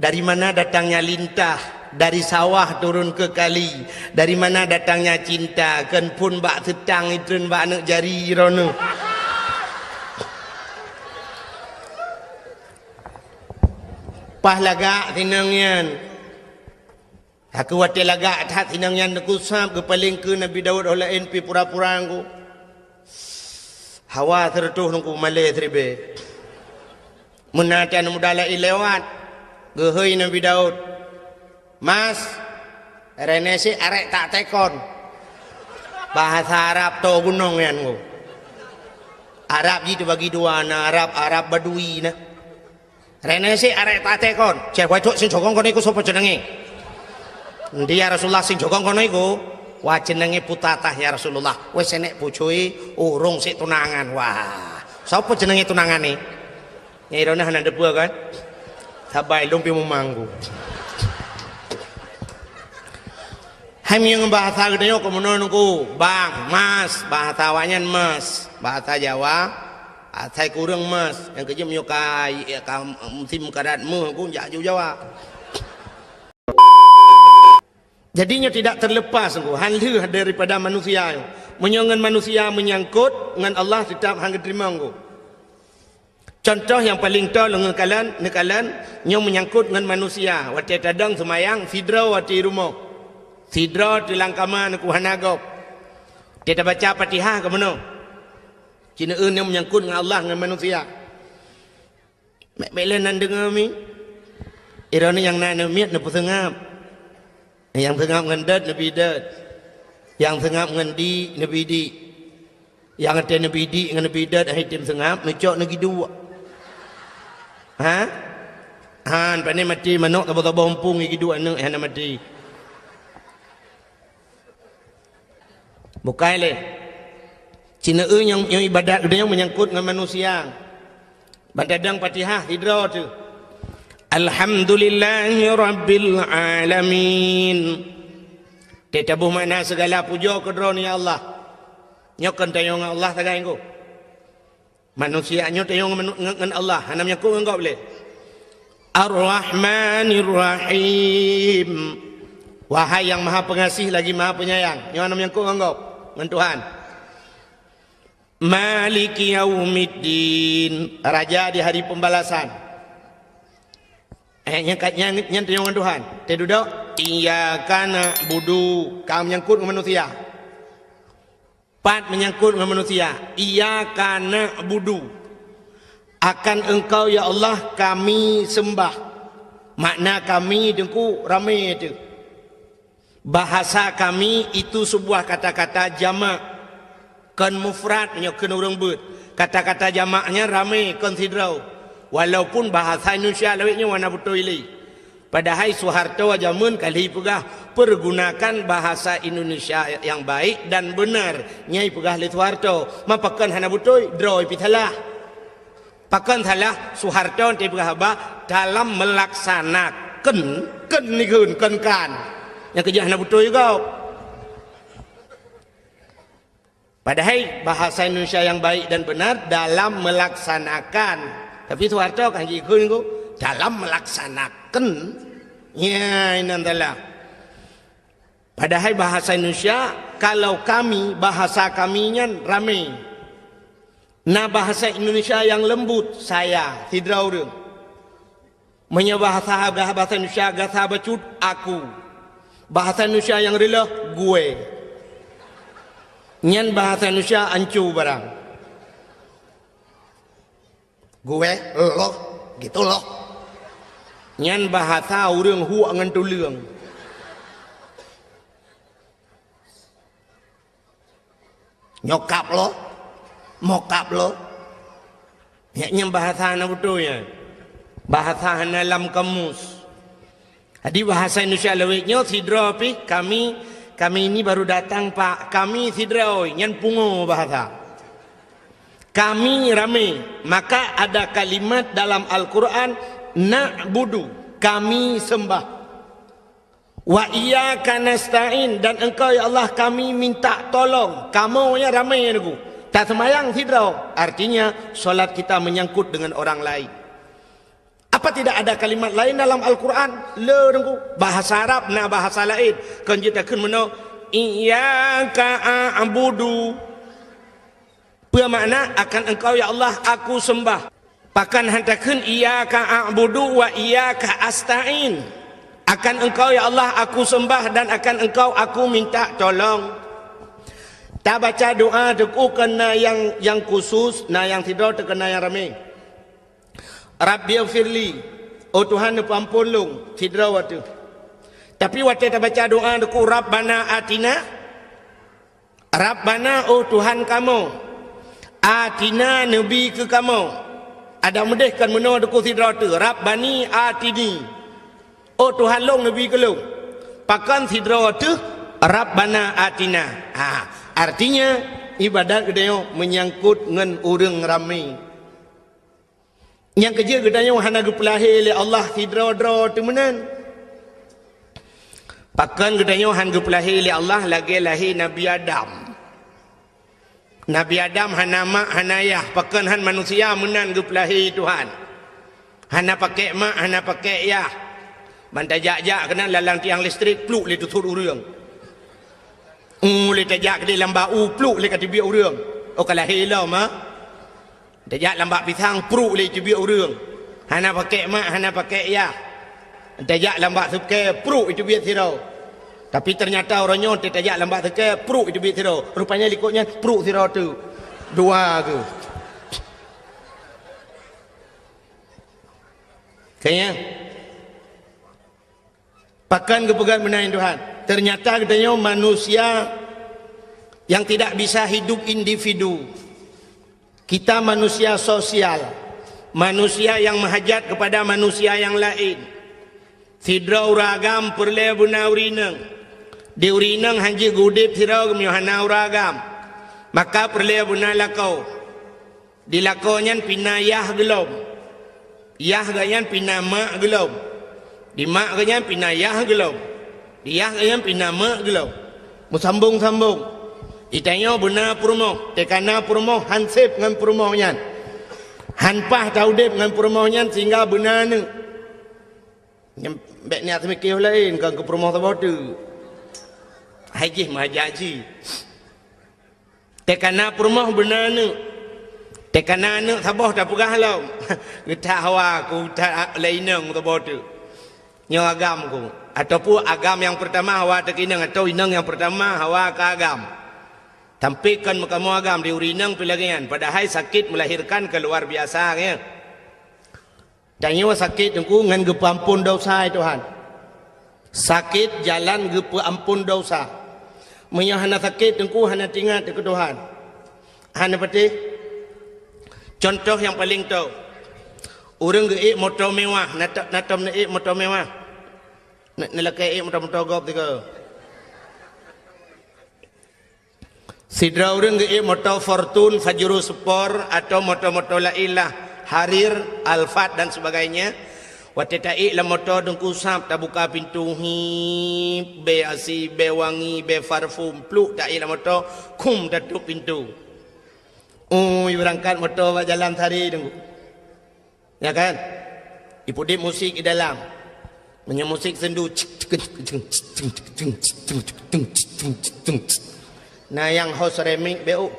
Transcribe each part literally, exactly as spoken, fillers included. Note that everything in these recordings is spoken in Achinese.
Dari mana datangnya lintah? Dari sawah turun ke kali. Dari mana datangnya cinta? Kon phon bak seutang, itreun bak aneuk jari droeneuh. Paih lagak sinong nyan. Aku watée lagak that sinong nyan, Teungku, sab geupaleng keu Nabi Daud, ho laén pih pura-pura, Teungku. Hawa sireutôh, Teungku, malée siribée. Meunan aneuk muda laén lewat, geuhôi Nabi Daud, "Mas, reuneuh sit arek tak tekon." Bahasa Arab toe gunong nyan, Teungku. Arab jih teubagi dua, na Arab, Arab Badui na. "Reuneuh sit arek tak tekon." "Ceh, wacok sing cokong keunoe ku soe peuceunangi?" "Ndi ya Rasulullah, sing cokong keunoe ku?" "Wah, ceunangi putatah ya Rasulullah." "Weh, senek pucui, urong sit tunangan." "Wah, soe peuceunangi tunangan ni?" Nyang droeneuh hana teupeue kan? Sabai lom pi mumanggu. Hai meunyoe bahasa geutanyoe keu meunoe, Teungku, bang, mas, bahasa awaknyan mas, bahasa Jawa. Asai kureueng mas, nyang keujeuet meunyoe ka, ka musim karat meuh, Teungku, jak ju Jawa. Jadi nyoe tidak terlepas, Teungku, han lheueh daripada manusia nyoe. Meunyoe ngon manusia meunyangkot, ngon Allah teutap han geuteurimong, Teungku. Cuntoh nyang paleng toe lôn neukalon, neukalon, nyoe meunyangkot ngon manusia. Watée tadong seumayang, sidroe watée rumoh. Sidroe teuh lam kama, Teungku, hana gob. Watée tabaca Fatihah keu meunoe. Ci neueu nyoe meunyangkot ngon Allah ngon manusia. Mek-mek lé nan deungoe mi. Droeneuh nyang na aneuk miet neupeuseungab. Nyang seungab ngon dot neubi dot. Nyang seungab ngon di neubi di. Nyang até neubi di ngon neubi dot, hai tem seungab, neucok neugi duek. Ha? Han, pane maté manok saboh-saboh umpung gi duek aneuk hana maté. Bukai lé. Ci neueu nyang, nyang ibadat geutanyoe meunyangkot ngon manusia. Ban tadong Fatihah sidroe teuh. Alhamdulillahi rabbil alamin. Teutabôh makna segala pujoe keu Droeneuh ya Allah. Nyoe kon tanyoe ngon Allah sagai, Teungku. Manusia nyoe tanyoe ngon, ngon, ngon Allah, hana meunyangkot ngon gob lé. Ar-Rahmanir Rahim. Wahai Nyang Maha Pengasih lagi Maha Penyayang. Nyoe hana meunyangkot ngon gob, ngon Tuhan. Maliki Yaumiddin, Raja di Hari Pembalasan. Eh, nyan ka, nyan, nyan tanyoe ngon Tuhan. Teududoe, iyyaka na'budu, ka meunyangkot ngon manusia. Pat meunyangkot ngon manusia, iyyaka na'budu. Akan Engkau, ya Allah, kami sembah. Makna kami, Teungku, ramé teuh. Bahasa kami itu sebuah kata-kata jamak, kon mufrad meunyoe kheun ureuëng beuet. Kata-kata jamak nyan ramé, kon sidroe. Walaupun bahasa Indonesia lawét nyoe hana beutôi lé. Padahai Soeharto jameun ka lheueh peugah, "Pergunakan bahasa Indonesia yang baik dan benar." Nyan peugah lé Soeharto. Ma pakon hana beutôi, droe pih salah. Pakon salah, Soeharto teupeugah haba dalam melaksanakan, kon, kon nikheun, kon kan. Nyang keujeuet hana beutôi gob. Padahai bahasa Indonesia yang baik dan benar dalam melaksanakan. Tapi Soeharto kan jikheun ku dalam melaksanakan. Ya, inan salah. Padahai bahasa Indonesia, kalau kami, bahasa kami nyan ramé. Na bahasa Indonesia yang lembut, saya, sidroe ureuëng. Meunyoe bahasa, bahasa Indonesia gasa bacut, aku. Bahasa Indonesia nyang reuloh, gue. Nyan bahasa Indonesia ancu barang. Gue, loh, gitu loh. Nyan bahasa ureuëng huek ngon tuleueng. Nyokap lo, mokap lo. Nyan, nyan bahasa hana beutôi nyan. Bahasa hana lam kamus. Jadi bahasa Indonesia lawét nyoe sidroe pih, kami, kami ini baru datang, Pak. Kami sidroe, nyan pungo bahasa. Kami ramé, maka ada kalimat dalam Al-Quran, na'budu, kami sembah. Wa iyyaka nasta'in, dan Engkau, ya Allah, kami minta tolong. Kamoe nyan ramé, Teungku. Taseumayang sidroe, artinya solat kita menyangkut dengan orang lain. Apa tidak ada kalimat lain dalam Al-Quran? Le, Teungku. Bahasa Arab na bahasa lain. Kon jeuet takheun meunoe, "Iyyaka a'budu." Peue makna, "Akan Engkau, ya Allah, aku sembah." Pakon han takheun, "Iyyaka a'budu wa iyyaka asta'in." Akan Engkau, ya Allah, aku sembah dan akan Engkau aku minta tolong. Tabaca doa Teungku keu na nyang, nyang khusus, na nyang sidroe teuh keu na nyang ramé. "Rabbighfirli," oh Tuhan, neupeuamphon lôn, sidroe teuh. Tapi watée tabaca doa Teungku, "Rabbana atina," Rabbana, oh Tuhan kamoe, atina, neubi keu kamoe. Adak meudeh kon meunoe Teungku sidroe teuh, Rabbani atini, oh Tuhan lôn, neubi keu lôn. Pakon sidroe teuh, Rabbana atina. Ha, artinya ibadat geutanyoe meunyangkot ngon ureuëng ramé. Nyang keujeuet geutanyoe hana geupeulahé lé Allah sidroe-droe teuh meunan. Pakon geutanyoe han geupeulahé lé Allah lagée lahé Nabi Adam? Nabi Adam hana mak, hana yah, pakon han manusia meunan geupeulahé Tuhan. Hana pakék mak, hana pakék yah. Ban tajak-jak keunan lalang tiang listrik, pluk lé teusut ureuëng. Uh, lé tajak keudeh lam bak u, pluk lé ka teubiet ureuëng. Oh, ka lahé lom, ha? Tajak lam bak pisang, pruk lé teubiet ureuëng. Hana pakék mak, hana pakék yah. Tajak lam bak seukée, pruk teubiet sidroe. Tapi teunyata uroe nyoe tajak lam bak seukée, pruk teubiet sidroe. Rupanya likot nyan pruk sidroe teuh. Dua keuh. Kayaknya. Pakon geupeugah meunan Tuhan? Ternyata geutanyoe manusia yang tidak bisa hidup individu. Kita manusia sosial, manusia yang meuhajat kepada manusia yang laén. Sidroe ureuëng agam peureulée beuna ureuëng inong. Di ureuëng inong han jeuet geuudeb sidroe geumeunyoe hana ureuëng agam. Maka peureulée beuna lakoe. Di lakoe nyan pih na yah geulom. Yah geuh nyan pih na mak geulom. Di mak geuh nyan pih na yah geulom. Di yah geuh nyan pih na mak geulom. Meusambong-sambong. Geutanyoe beuna peurumoh, teuka na peurumoh han seb ngon peurumoh nyan. Han paih taudeb ngon peurumoh nyan sehingga beuna aneuëk. Nyan bék niat seumiké laén, kon keu peurumoh saboh teuk. Hai jih meuhajat jih. Teuka na peurumoh beuna aneuëk. Teuka na aneuëk saboh tapeugah lom. Geutak hawa ku that lé inong saboh teuk. Nyoe agam ku. Ataupun agam nyang peurtama hawa teuka inong, atawa inong nyang peurtama hawa keu agam. Tapi kon meukamoe agam di ureuëng inong pih lagée nyan. Padahai sakét melahirkan keu luar biasa, ya. Tanyoe sakét Teungku ngon geupeuamphon desya, ya Tuhan. Sakét jalan geupeuamphon desya. Meunyoe hana sakét Teungku hana teuingat keu Tuhan. Hana patéh. Contoh nyang paleng tho. Ureuëng geuék moto mewah, na to-, na tom neuék moto mewah. Na, neulakée ék moto-moto gob tiga. Sidroe ureuëng geuék moto Fortuner, Pajero Sport, atau moto-moto laén lah, Harrier, Alphard, dan sebagainya. Watée taék lam moto Teungku sab tabuka pintu, hip, bée asi, bée wangi, bée parfum, pluk taék lam moto, khum tatup pintu. Ui, beurangkat moto bak jalan sari Teungku. Ya kan? Ipeuudeb musik di dalam. Meunyoe musik sendu, na nyang host remix beu.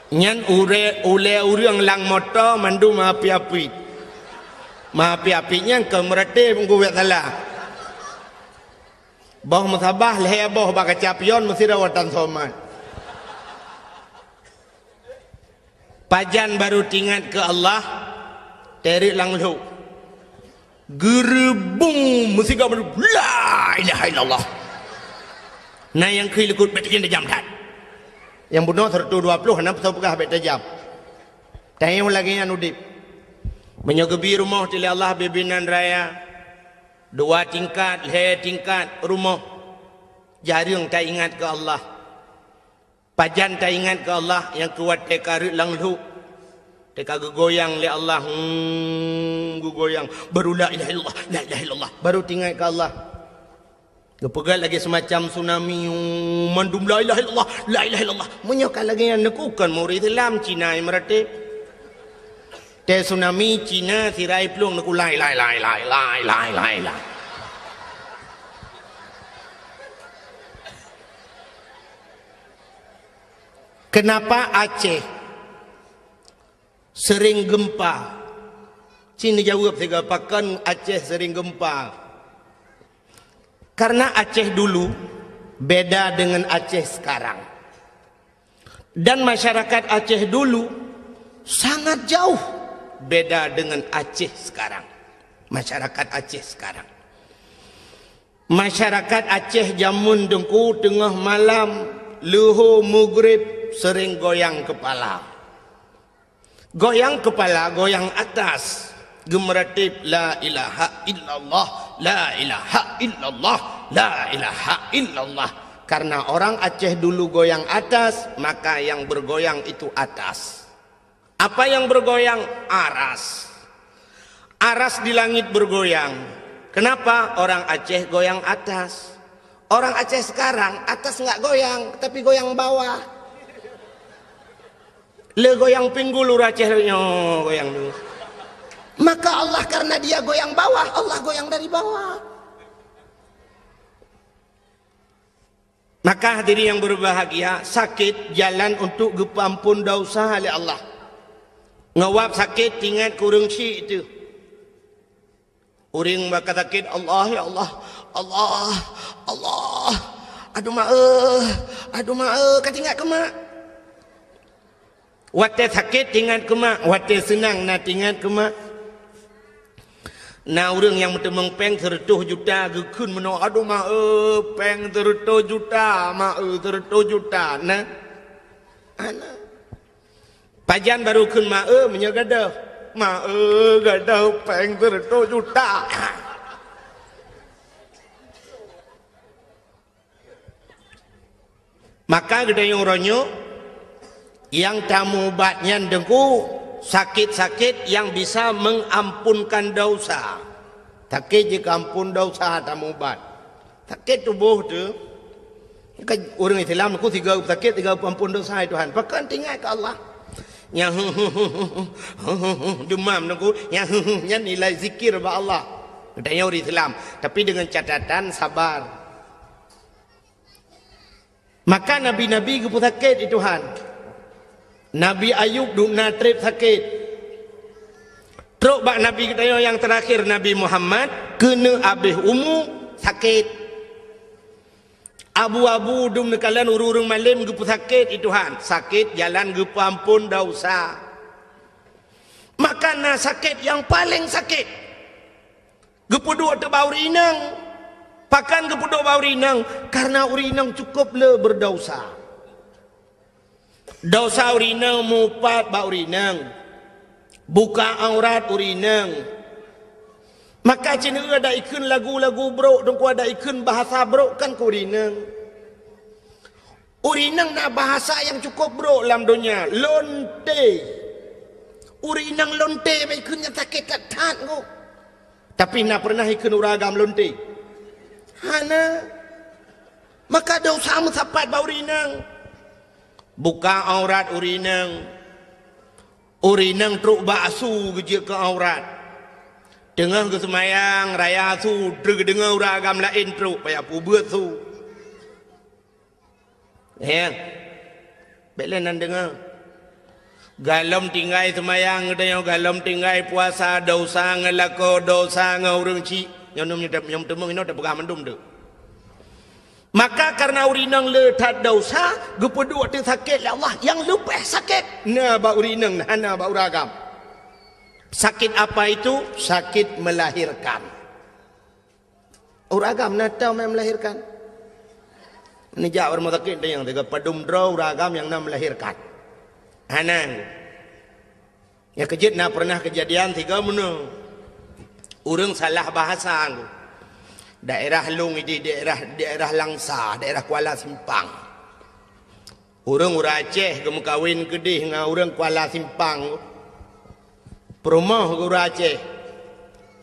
Nyan ure-, ulée ureuëng lam moto mandum api-api. Api-api nyan keu meurate meunggu wet salah. Boh meusabah lhée boh bak kaca pion meusidroe watée somat. Pajan barô teuingat keu Allah, teureuek lam lhok. Geureubung meusigoe mandum, "La ilaha illallah." Na nyang kheun likot, "Bék tajam-tajam that." Nyang bunoe seratus dua puluh hana peue peugah bék tajam. Tanyoe lagée nyan udeb. Meunyoe geubi rumoh teuh lé Allah bibinan raya, dua tingkat, lhée tingkat rumoh, jareueng taingat keu Allah. Pajan taingat keu Allah nyang keu watée ka reuek lam lhok, teuka geugoyang lé Allah, hmm, geugoyang, baru la ilaha illallah, la ilaha illallah, baru teuingat keu Allah. Geupeugah lagée seumacam tsunami, mandum la ilaha illallah, la ilaha illallah. Meunyoe ka lagée nyan, neukukon murit Islam Cina nyang meuratéb. Teuh tsunami Cina sirai plueng neukuk la ilaha illallah, la ilaha illallah, la ilaha illallah. Kenapa Aceh sering gempa? Ci neujaweueb sigoe, pakon Aceh sering gempa? Karena Aceh dulu beda dengan Aceh sekarang. Dan masyarakat Aceh dulu sangat jauh beda dengan Aceh sekarang. Masyarakat Aceh sekarang. Masyarakat Aceh jameun Teungku, teungoh malam, leuhô mugrib, sering goyang kepala. Goyang kepala, goyang atas. Geumeuratib, "La ilaha illallah, la ilaha illallah, la ilaha illallah." Karena orang Aceh dulu goyang atas, maka yang bergoyang itu atas. Apa yang bergoyang? Aras. Aras di langit bergoyang. Kenapa? Orang Aceh goyang atas. Orang Aceh sekarang, atas nggak goyang, tapi goyang bawah. Le goyang pinggul ureuëng Aceh, nyoe goyang tu. Maka Allah, karena dia goyang bawah, Allah goyang dari bawah. Maka hadirin yang berbahagia, sakét jalan untuk geupeuampon dosa lé Allah. Ngon wab sakét, ingat keu ureuëng syik teuh. Ureuëng bak ka sakét, "Allah, ya Allah, Allah, Allah, aduh ma, eh, aduh ma, eh," ka teuingat keu mak. Watée sakét teuingat keu mak, watée seunang na teuingat keu mak. Na ureuëng nyang meuteumong péng seureutôh juta geukheun meunoe, "Aduh ma, eh, péng seureutôh juta, ma, eh, seureutôh juta." Na? Hana. Pajan barô kheun ma, eh, meunyoe gadôh? Ma, eh, gadôh péng seureutôh juta. Maka geutanyoe uroe nyoe nyang tamubat nyan Teungku, sakét-sakét nyang bisa mengampunkan dosa. Sakét jikeuampon dosa tamubat. Sakét tuboh teuh. Kan ureuëng Islam Teungku sigoe sakét, sigoe peuampon dosa, "Hai Tuhan." Pakon teuingat keu Allah. Nyang demam Teungku, nyang nyan nilai zikir bak Allah. Geutanyoe ureuëng Islam, tapi dengan catatan sabar. Maka nabi-nabi geupeusakét, "Ya Tuhan." Nabi Ayub dum na treb sakét. Trok bak nabi geutanyoe nyang teurakhir, Nabi Muhammad, keuneuk abéh umu, sakét. Abu-abu dum neukalon ureuëng-ureuëng malém geupeusakét, "Ya Tuhan." Sakét jalan geupeuampon dosa. Maka na sakét nyang paleng sakét. Geupeuduek teuh bak ureuëng inong. Pakon geupeuduek bak ureuëng inong? Karena ureuëng inong cukup le berdosa. Dosa ureuëng inong mupat bak ureuëng inong. Buka aurat ureuëng inong. Maka ci neueu ada ikheun lagu-lagu brok, Teungku, ada ikheun bahasa brok kan keu ureuëng inong. Ureuëng inong na bahasa nyang cukup brok lam donya, lonte. Ureuëng inong lonte, bèk kheun nyan sakét that-that kok. Tapi na peureunah ikheun ureuëng agam lonte? Hana. Maka dosa meusapat bak ureuëng inong. Buka aurat ureuëng inong. Ureuëng inong trok bak asu geujeuet keu aurat. Teungoh geuseumayang raya asu, trok geudeungoe ureuëng agam laén trok, payah peubeuet su. Ya. Bèk lé nan deungoe. Galom tinggai seumayang geutanyoe, galom tinggai puasa, dosa ngon lakoe, dosa ngon ureuëng chik. Nyoe nyoe nyoe teumeung inoe teupeugah mandum tu. Maka karena ureuëng inong le that dosa, geupeuduek teuh sakét lé Allah, nyang leubeh sakét na bak ureuëng inong, hana bak ureuëng agam. Sakét apa itu? Sakét melahirkan. Ureuëng agam na tau mè melahirkan. Neujak bak rumoh sakét tanyong, tiga padum droe ureuëng agam nyang na melahirkan. Hana. Nyang keujeuet na peureunah keujadian tiga meunoe. Ureuëng salah bahasa. Daerah lôn ideh daerah, daerah Langsa, daerah Kuala Simpang. Ureuëng, ureuëng Aceh geumeukawen keudeh ngon ureuëng Kuala Simpang. Peurumoh geuh ureuëng Aceh,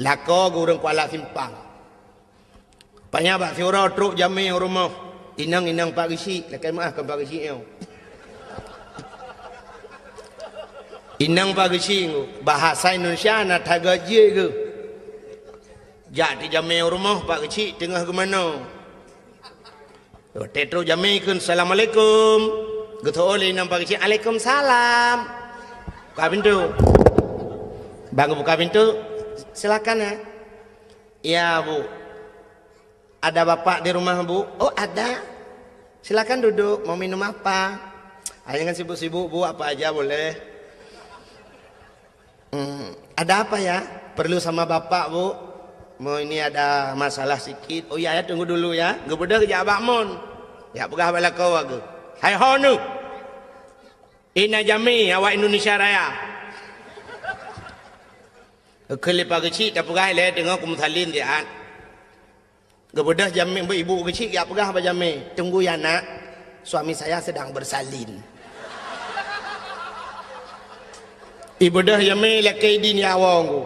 lakoe geuh ureuëng Kuala Simpang. Panya bak siuroe trok jamé u rumoh. Inong-inong Pak Geuchik, lakèe meu'ah kon Pak Geuchik nyoe. Inong Pak Geuchik, bahasa Indonesia na that geuh jeuet geuh. Jak teuk jamé u rumoh Pak Geuchik teungoh geumanoe. Watèe trok jamé kheun, "Assalamualaikum." Geuteu'oh lé inong Pak Geuchik, "Alaikumsalam." Buka pintoe. Ban geubuka pintoe, "Silakan, ya." "Ya, Bu." "Ada Bapak di rumah, Bu?" "Oh, ada." "Silakan duduk, mau minum apa?" "Ah, jangan sibuk-sibuk, Bu, apa aja boleh." "Hmm, ada apa ya?" "Perlu sama Bapak, Bu. Mau ini ada masalah sikit." "Oh ya, ya, tunggu dulu ya." Geubeudôh geujak bak mon. Jak peugah bak lakoe geuh. "Hai ho neuh. Ina jamé awak Indonesia Raya." Geukheun lé Pak Geuchik, tapeugah ilèe teungoh kumeusalin siat. Geubeudôh jamé, ibu Geuchik jak peugah bak jamé, "Tunggu ya, Nak, suami saya sedang bersalin." Ibeudôh jamé lakèe idin ya awong ku.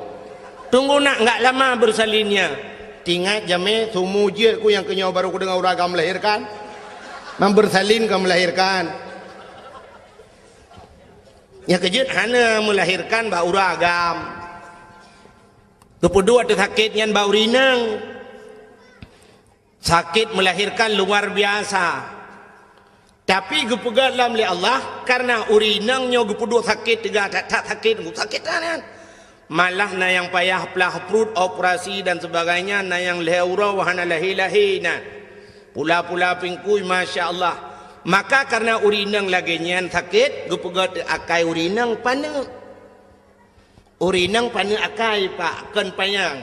"Tunggu, Nak, nggak lama bersalinnya." Teuingat jamé, sumu jeuet ku nyang keunyoe baru kudeungö ureueng agam melahirkan. Mang bersalin ka melahirkan. Nyang keujeuet hana melahirkan bak ureueng agam. Geupeuduek teuk sakét nyan bak ureueng inong. Sakét melahirkan luar biasa. Tapi geupeugöt lom lé Allah, karena ureueng inong nyoe geupeuduek sakét teuga that-that sakét, sakét that nyan. Malah na nyang payah plah pruet, operasi dan sebagainya, na nyang lhèe uroe hana lahé-lahé na. Pula-pula pingkui, masya Allah. Maka karena ureueng inong lagèe nyan sakét, geupeugöt teuk akai ureueng inong paneuk. Ureueng inong paneuk akai, Pak, kon panyang.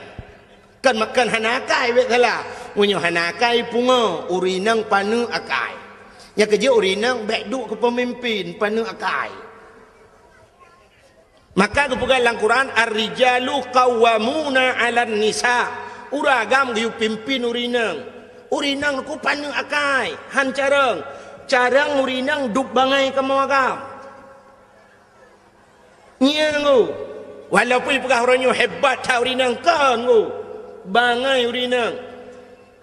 Kon, kon hana akai, bèk salah. Meunyoe hana akai, pungo, ureueng inong paneuk akai. Nyang keujeuet ureueng inong bèk duek keu peumimpin, paneuk akai. Maka geupeugah lam Quran, "Ar-rijalu qawwamuna 'alan nisa." Ureueng agam geuyue pimpin ureueng inong. Ureueng inong ku paneuk akai, han carông. Carông ureueng inong duek bangai kamoe agam. Nyan ngu. Walaupun ipeugah uroe nyoe hebat that ureueng inong, kon ngu. Bangai ureueng inong.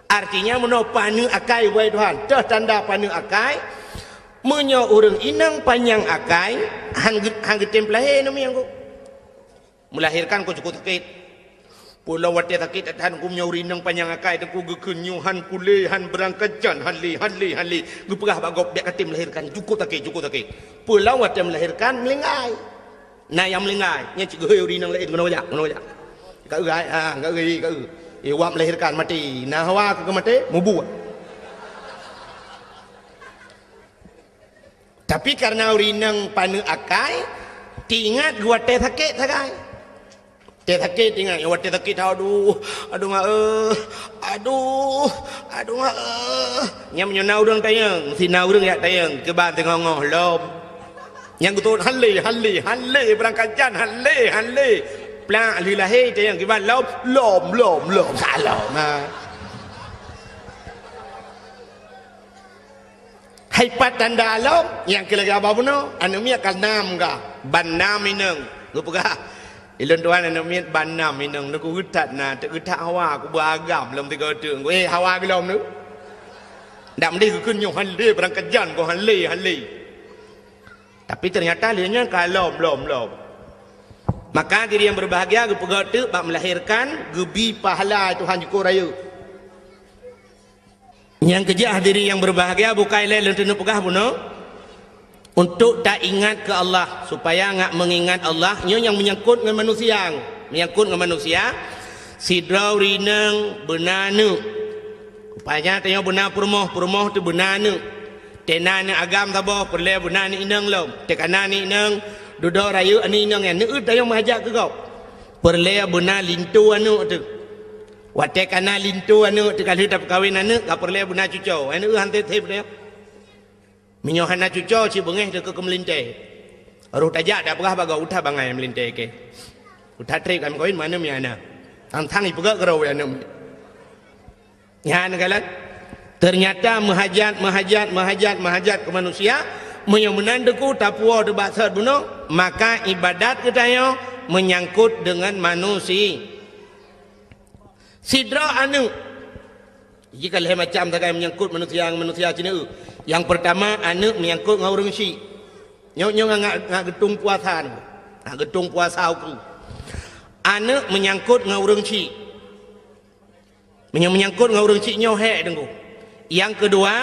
Artinya, meunoe paneuk akai, wahai Tuhan. Teuh tanda paneuk akai, meunyoe ureueng inong panyang akai, han geu-, han geutem peulahé aneuk miet ngu. Melahirkan ku cukôp sakét. Peue lom watèe sakét that-that, geumeunyoe ureueng inong panyang akai, teungku geukheun nyoe han kulé, han beurangkat jan, han lé, han lé, han lé. Geupeugah bak gob, "Bèk katem melahirkan, cukôp sakét, cukôp sakét." Peue lom watèe melahirkan, meulinggai. Na nyang meulinggai, nyan cit geuhôi ureueng inong laén, "Keunoe jak, keunoe jak. Ka eu, ai, ha, ka eu, ka eu." Eh, wak melahirkan maté. Na hawa keu maté, mubuet. Tapi karena ureueng inong paneuk akai, teuingat geuh watèe sakét sagai. Watèe sakét teuingat, watèe sakét, "Aduh, aduh mak, eh, aduh, aduh mak, eh." Nyan meunyoe na ureueng tanyong, si na ureueng jak tanyong, kiban teungoh-ngoh lom. Nyang geutot, "Han lé, han lé, han lé, beurangkat jan, han lé, han lé." Plak lheueh lahé tanyong, kiban lom, "Lom, lom, lom, salom." Ha. Hai pat tanda lom, nyang keu lagèe haba bunoe, aneuk miet ka nam ka, ban nam inong. Geupeugah, "Ilôn tuan aneuk miet ban nam inong, neugeuh that na, teugeuh that hawa, kuba agam lom tiga teuk." Eh, hawa geulom tu. Ndak meudeh geukheun nyoe han lé, beurangkat jan, goh han lé, han lé. Tapi ternyata lé nyan ka lom, lom, lom. Maka diri yang berbahagia geupeugah teuk bak melahirkan, geubi pahala Tuhan jukôp rayeuk. Nyang keujeuet hadirin yang berbahagia, bukai lé lôn teuneuk peugah bunoe, untuk taingat keu Allah, supaya ngat meungingat Allah, nyoe nyang meunyangkot ngon manusia, meunyangkot ngon manusia, sidroe ureueng inong beuna aneuk. Rupanya tanyoe beuna peurumoh, peurumoh teuh beuna aneuk. Teuh na aneuk agam saboh, peureulèe beuna aneuk inong lom. Teuh ka na aneuk inong, dudoe rayeuk aneuk inong nyan, neueu tanyoe meuhajat keu gob. Peureulèe beuna linto aneuk teuh. Watèe ka na linto aneuk teuh, ka lheueh tapeukawen aneuk, ka peureulèe beuna cucoe. Aneuk han teuh, teuh beuna. Meunyoe hana cucoe, cit beungéh teuh keu meulintèe. Roh tajak tapeugah bak gob, "Uta bangai meulintèe kèe. Uta trép kami kawin, mana mi hana." Tang-tang ipeugah keudroe aneuk. Nyan kalon. Ternyata meuhajat, meuhajat, meuhajat, meuhajat keu manusia, meunyoe meunan teuku tapuwoe teuh bak sot bunoe, maka ibadat geutanyoe meunyangkot deungon manusi-, sidroe aneuk. Jih ka lhée macam sagai meunyangkot manusia ngon manusia sineuk. Nyang peurtama, aneuëk meunyangkot ngon ureuëng syik. Nyoe, nyoe ngat, ngat geutung puasa nyoe. Ngat geutung puasa ukeue. Aneuëk meunyangkot ngon ureuëng syik. Meunyoe meunyangkot ngon ureuëng syik nyoe hék deungoe. Nyang keudua,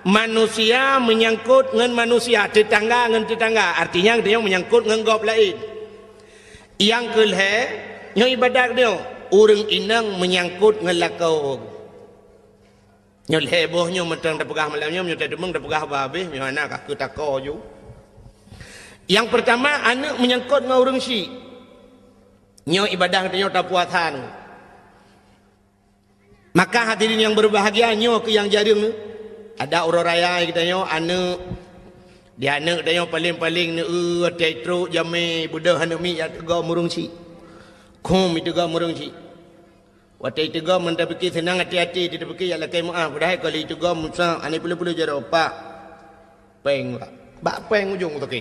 manusia meunyangkot ngon manusia, teutangga ngon teutangga. Artinya, geutanyoe meunyangkot ngon gob laén. Nyang keu lhée, nyoe ibadat nyoe, ureuëng inong meunyangkot ngon lakoe. Nyoe lhée boh nyoe mantong tapeugah malam nyoe, meunyoe tateumeung tapeugah bah habéh, nyoe hana ka keu tako ju. Nyang peurtama, aneuëk meunyangkot ngon ureuëng syik. Nyoe ibadat geutanyoe tapuasa nyoe. Maka hadirin yang berbahagia, nyoe keuh nyang jareueng. Ada uroe raya geutanyoe aneuëk, di aneuëk geutanyoe paleng-paleng neu-eu watée trok jamé beudôh aneuëk miet jak teugom ureuëng syik. Khum iteugom ureuëng syik. Watée iteugom meunan tapike seunang até-até, tapike jak lakée meuáh, padahai ka lheueh iteugom Musa, aneuk peuleueh-peuleueh jaroe, "Pak, péng, Pak." Bak péng ujong toke.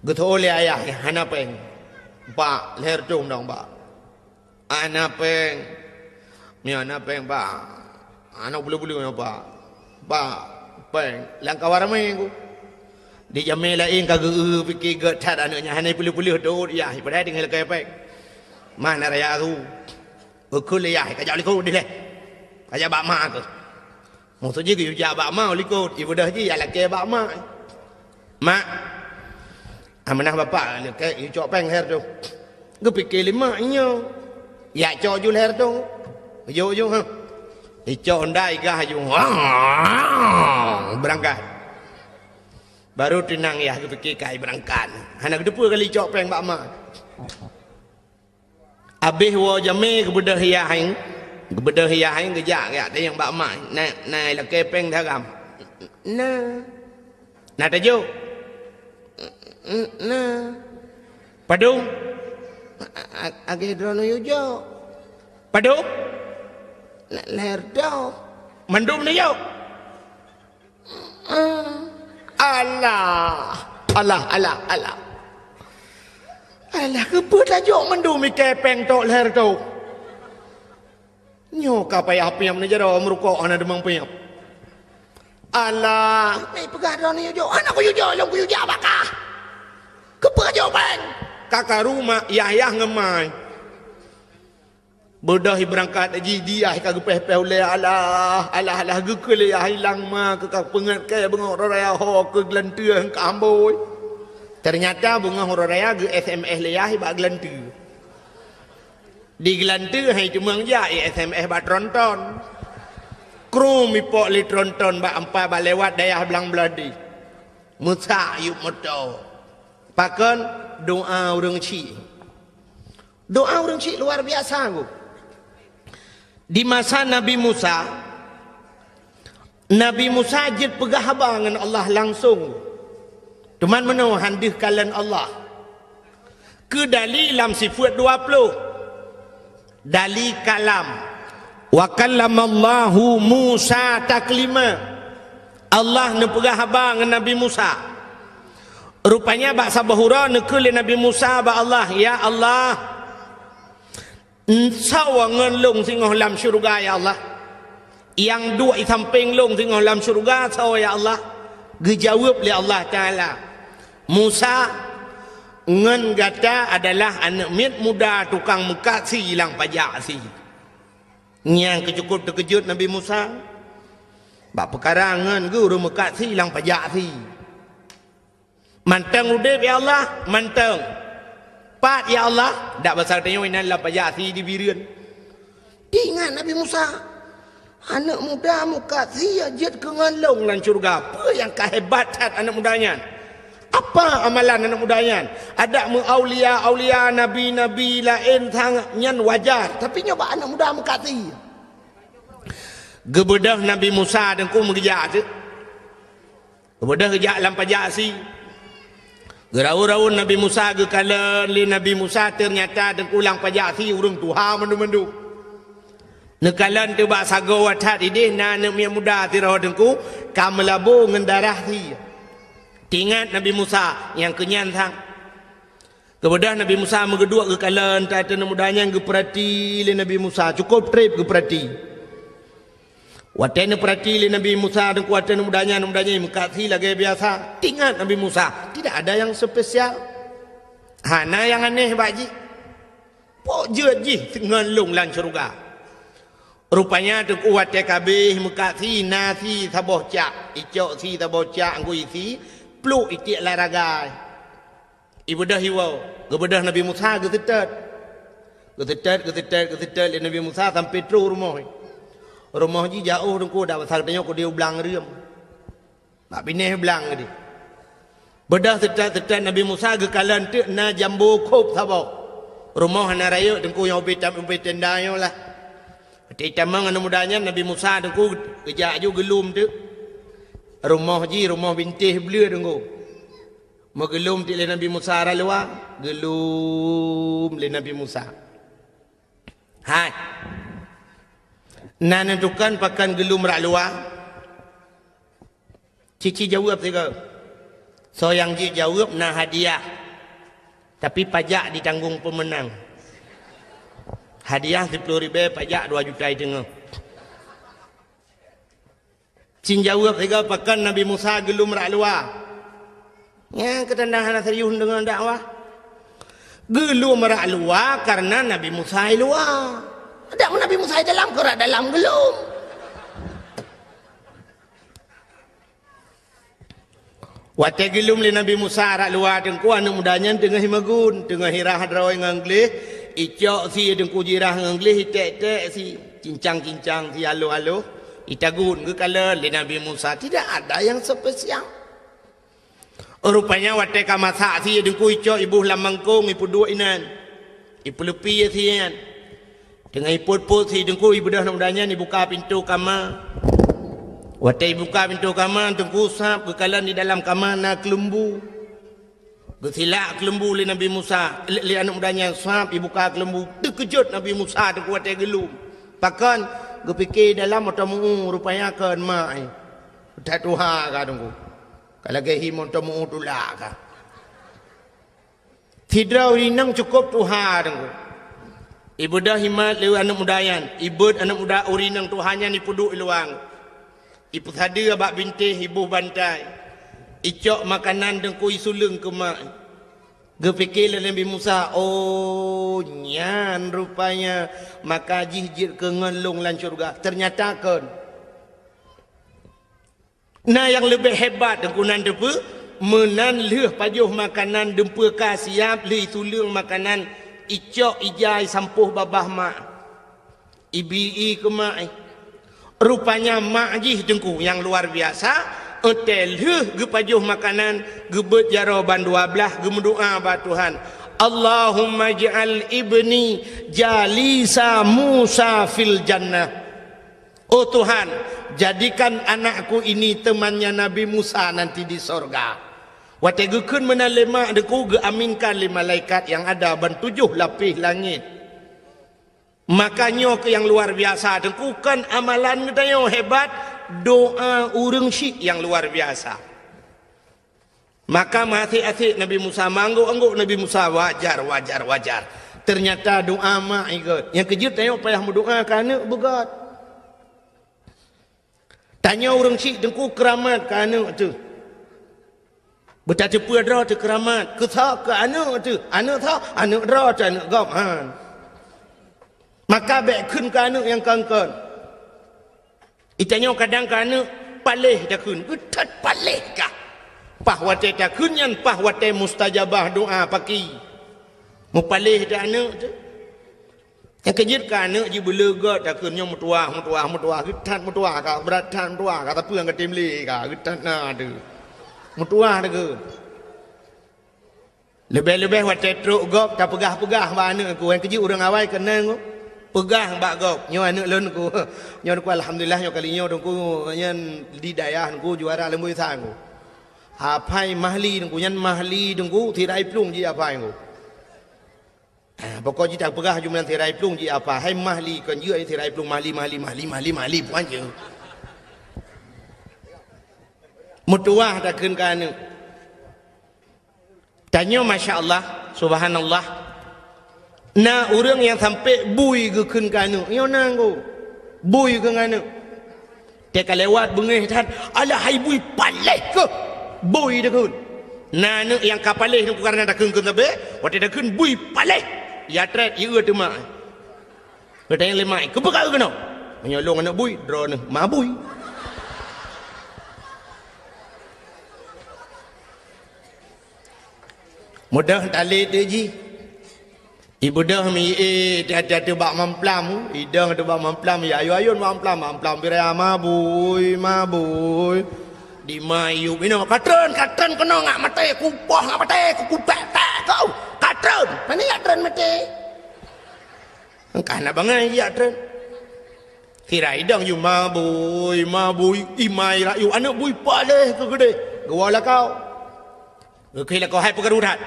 Geutho lé ayah, "Hana péng, Pak, lhée reutôh dong, Pak." "Hana péng." "Nyoe hana péng, Pak." "Hana peuleueh-peuleueh nyoe, Pak. Pak, péng." Lam kawan ramé ku. Di jamé laén ka geu-eu pike gét that aneuëk nyan, hana peuleueh-peuleueh dot yah, padahai tinggai lakée péng. Mana raya tu? Geukheun lé yah, "Ka jak likot dilée. Ka jak bak ma keuh." Maksud jih geuyue jak bak ma likot, ibeudôh jih jak lakée bak ma. "Mak, amanah bapak lakée, yue cok péng lhée reutôh." Geupike lé mak nyoe, "Jak cok ju lhée reutôh." Ujok-ujok, ha. Icok honda igah ju. Beurangkat. Baru teunang yah geupike kai beurangkat. Hana geuteupeue kali icok péng bak ma. Abéh woe jamé geubeudôh yah hai, geubeudôh yah hai geujak, geujak tanyong bak ma, "Na, na lakée péng daram?" "Na." "Na tajok?" "Na." "Padum?" "A-, a-, agée droeneuh yue jok." "Padum?" "Na, lhée reutôh." "Mandum neujok?" "Alah, alah, alah, alah. Alah, keupeue tajok mandum ikée péng tok lhée reutôh? Nyoe ka payah piep neujaroe meurukok hana deungon piep. Alah, meupeugah droeneuh yue jok, hana kuyue jok, lôn kuyue jak bak kah. Keupeue jok péng?" Ka karu mak, yah-yah ngon ma. Beudôh ibeurangkat jih, di yah ka geupéh-péh ulée, "Alah, alah, alah," geukheun lé yah, "Ilang ma keuh ka peungeut kée beungoh uroe raya ho keuh geulanteue ka ambôi." Teunyata beungoh uroe raya geu-S M S lé yah bak geulanteue. Di geulanteue hai teumeung jak i-S M S bak tronton. Krum ipok lé tronton bak ampai bak lewat dayah Blang Beuladi. Meusak yup moto. Pakon? Doa ureuëng syik. Doa ureuëng syik luar biasa, Bu. Di masa Nabi Musa, Nabi Musa jeuet peugah haba ngon Allah langsong. Teuma meunoe han deuh kalon Allah. Keu dali lam sifeuet dua ploh. Dali kalam. "Wa kallamallahu Musa taklima." Allah neupeugah haba ngon Nabi Musa. Rupanya bak saboh uroe neukheun lé Nabi Musa bak Allah, "Ya Allah, soe ngon lôn singoh lam syeuruga, ya Allah? Nyang duek i sampéng lôn singoh lam syeuruga, soe, ya Allah?" Geujaweueb lé Allah Taala, "Musa, ngon gata adalah aneuëk miet muda tukang meukat sie lam pajak sie." Nyang keucukôp teukeujot Nabi Musa bak peukara ngon geuh ureuëng meukat sie lam pajak sie. "Mantong udeb, ya Allah?" "Mantong." "Pat, ya Allah?" "Dak basa tanyoe inan lam pajak sie di Bireuen." Ingat Nabi Musa, aneuëk muda meukat sie jeuet keu ngon lôn lam syeuruga. Peue nyang ka hebat that aneuëk muda nyan? Apa amalan aneuëk muda nyan? Adak meu-aulia-aulia, nabi-nabi laén sangat nyan wajar, tapi nyoe bak aneuëk muda meukat sie. Geubeudôh Nabi Musa teungku meugeujak teuk. Geubeudôh geujak lam pajak sie. Geuraun-raun Nabi Musa, geukalon lé Nabi Musa, teunyata teungku lam pajak sie ureuëng tuha mandum-mandum. Neukalon teuk bak sagoe that ideh na aneuëk miet muda sidroe teungku ka meulabô ngon darah sie. Teuingat Nabi Musa nyang keunyan sang. Keubeudah Nabi Musa meugeuduek geukalon, ta-, ateueh aneuk muda nyan geupeurati lé Nabi Musa, cukôp trép geupeurati. Watée neupeurati lé Nabi Musa, teungku, ateueh aneuk muda nyan, aneuk muda nyan meukat sie lagée biasa. Teuingat Nabi Musa, tidak ada yang spesial. Hana nyang aneh bak jih. Pok jeuet jih ngon lôn lam syeuruga. Rupanya teungku watée ka abéh meukat sie, na sie saboh cak, icok sie saboh cak, gui sie, pluek itiek lam ragai. Ibeudôh iwoe, geubeudôh Nabi Musa geuseutôt. Geuseutôt, geuseutôt, geuseutôt lé Nabi Musa sampoe troh rumoh. Rumoh jih jiôh teungku, dak basa geutanyoe keudéh u blang reuem. Bak binéh blang geude. Beudôh seutôt-seutôt Nabi Musa geukalon teuk na jambo khôb saboh. Rumoh hana rayeuk teungku nyang ubé tam-, ubé tenda nyoe lah. Watée jitamong aneuk muda nyan Nabi Musa teungku geujak aju geulom teuk. Rumoh jih rumoh bintéh bleue teungku. Meugeulom teuk lé Nabi Musa rot luwa, geulom lé Nabi Musa. Hai. Na neutukan pakon geulom rot luwa? Cici jaweueb sigoe. Soe nyang jeuet jaweueb na hadiah. Tapi pajak ditanggong peumeunang. Hadiah siploh ribée, pajak dua juta teungoh. Cin jaweueb sigoe, pakon Nabi Musa geulom rot luwa? Nyang keutanda hana serius deungon dakwah. Geulom rot luwa karena Nabi Musa i luwa. Dak Nabi Musa i dalam, keu rot dalam geulom. Watée geulom lé Nabi Musa rot luwa teungku, aneuk muda nyan teungoh meugun, teungoh irah droe ngon gleh, icok sie teungku jirah ngon gleh, iték-ték sie, cincang-cincang sie aloh-aloh, itagun geukalon lé Nabi Musa, tidak ada yang spesial. Rupanya watée ka masak sie teungku, icok iboh lam mangkong, ipeuduek inan, ipeuleupie sie nyan. Teungoh ipot-pot sie teungku, ibeudôh aneuk muda nyan ibuka pintoe kama. Watée ibuka pintoe kama teungku, sab geukalon di dalam kama na keuleumbu. Geusilak keuleumbu lé Nabi Musa, lé, lé aneuk muda nyan, sab ibuka keuleumbu. Teukeujot Nabi Musa teungku watée geulom. Pakon? Geupike dalam mantong meu-ueh, rupanya kon mak, eh. That tuha ka teungku. Ka lagée hi mantong meu-ueh tulak ka. Sidroe ureueng inong cukôp tuha teungku. Ibeudôh imat lé aneuk muda nyan, ibeuet aneuk muda ureueng inong tuha nyan ipeuduek i luwa. Ipeusadeue bak bintéh, iboh bantai. Icok makanan teungku, isuleueng keu mak. Geupike lé Nabi Musa, "Oh, nyan rupanya maka jih jeuet keu ngon lôn lam syeuruga." Teunyata kon. Na nyang leubeh hebat teungku nan teupeu, meunan lheueh pajoh makanan dumpeue ka siab, lheueh isuleueng makanan, icok ija isampôh babah mak. Ibi-i keu mak, eh. Rupanya mak jih teungku nyang luar biasa, watée lheueh geupajoh makanan, geubeuet jaroe ban dua blaih, geumeudoá bak Tuhan, "Allahumma ij'al ibni jalisa Musa fil jannah." Oh Tuhan, jadikan anakku ini temannya Nabi Musa nanti di sorga. Watée geukheun meunan lé mak teungku, geuaminkan lé malaikat nyang ada ban tujoh lapéh langét. Maka nyoe keuh nyang luar biasa teungku, kon amalan geutanyoe hebat, doa ureueng syik nyang luar biasa. Maka meuasék-asék Nabi Musa, meuanggôk-anggôk Nabi Musa, wajar, wajar, wajar. Teunyata doa mak ikot. Nyang keujeuet tanyoe payah meudoa keu aneuk beugét. Tanyoe ureueng syik teungku keuramat keu aneuk teuh. Beutateupeue droe teuh keuramat, keu soe, keu aneuk teuh. Aneuk soe? Aneuk droe teuh, aneuk gob, han. Maka bék kheun keu aneuk nyang kon-kon. Itanyoe kadang keu aneuk paléh takheun, geutat paléh kah. Paih watée takheun nyan, paih watée mustajabah doa paki. Meupaléh teuh aneuk teuh. Nyang keujeuet keu aneuk jih beuleu gét takheun nyoe meutuwah, meutuwah, meutuwah, geutat meutuwah kah, brat that meutuwah kah, tapi nyang ka tem lé kah, geutat na teuh. Meutuwah takheun. Leubeh-leubeh watée trok gob tapeugah-peugah bak aneuk ku, nyang keujeuet ureueng awai keunan ku peugah bak gob, "Nyoe aneuk lôn ku, nyoe ku alhamdulillah nyoe kali nyoe ku nyan di dayah ku juara leumboi sang ku. Apai Mahli ku, nyan Mahli ku, sirai plueng jih apai ku." Ah, pokok jih tapeugah jumlah sirai plueng jih apai, "Hai Mahli, kon jeuet sirai plueng Mahli, Mahli, Mahli, Mahli, Mahli, puan je." Meutuwah takheun keu aneuk. Tanyoe, masya Allah, Subhanallah. Na ureuëng nyang sampai bui geukheun keu aneuk. Nyoe na ngku. Bui keu aneuk. Teuka lewat beungéh that, "Alah hai bui paléh keuh." Bui takheun. Na aneuk nyang ka paléh nungku karena takheun keu sabe, watée takheun bui paléh. Ya treb, ya teuma. Geutanyong lé mak, "Keupeue ka keunoe?" "Meunyoe lôn aneuk bui, droeneuh ma bui." Mudah talé teuh jih. Ibeudôh mi, eh, hati-hati bak mamplam, idong teuh bak mamplam, ya ayun-ayun mamplam, mamplam biraya mabui, mabui. Di ma iyup inoe, "Katreun, katreun keunoe ngak maté, kupoh ngak maté, kukupek-pek kau, katreun." Mana ya treun maté? Engkah na bangai ya treun. Sira idong yu mabui, mabui, imai rayu, aneuk bui paléh keu geudeh. Geuwoe lakau. Geukheun lakoe hai peukaru that.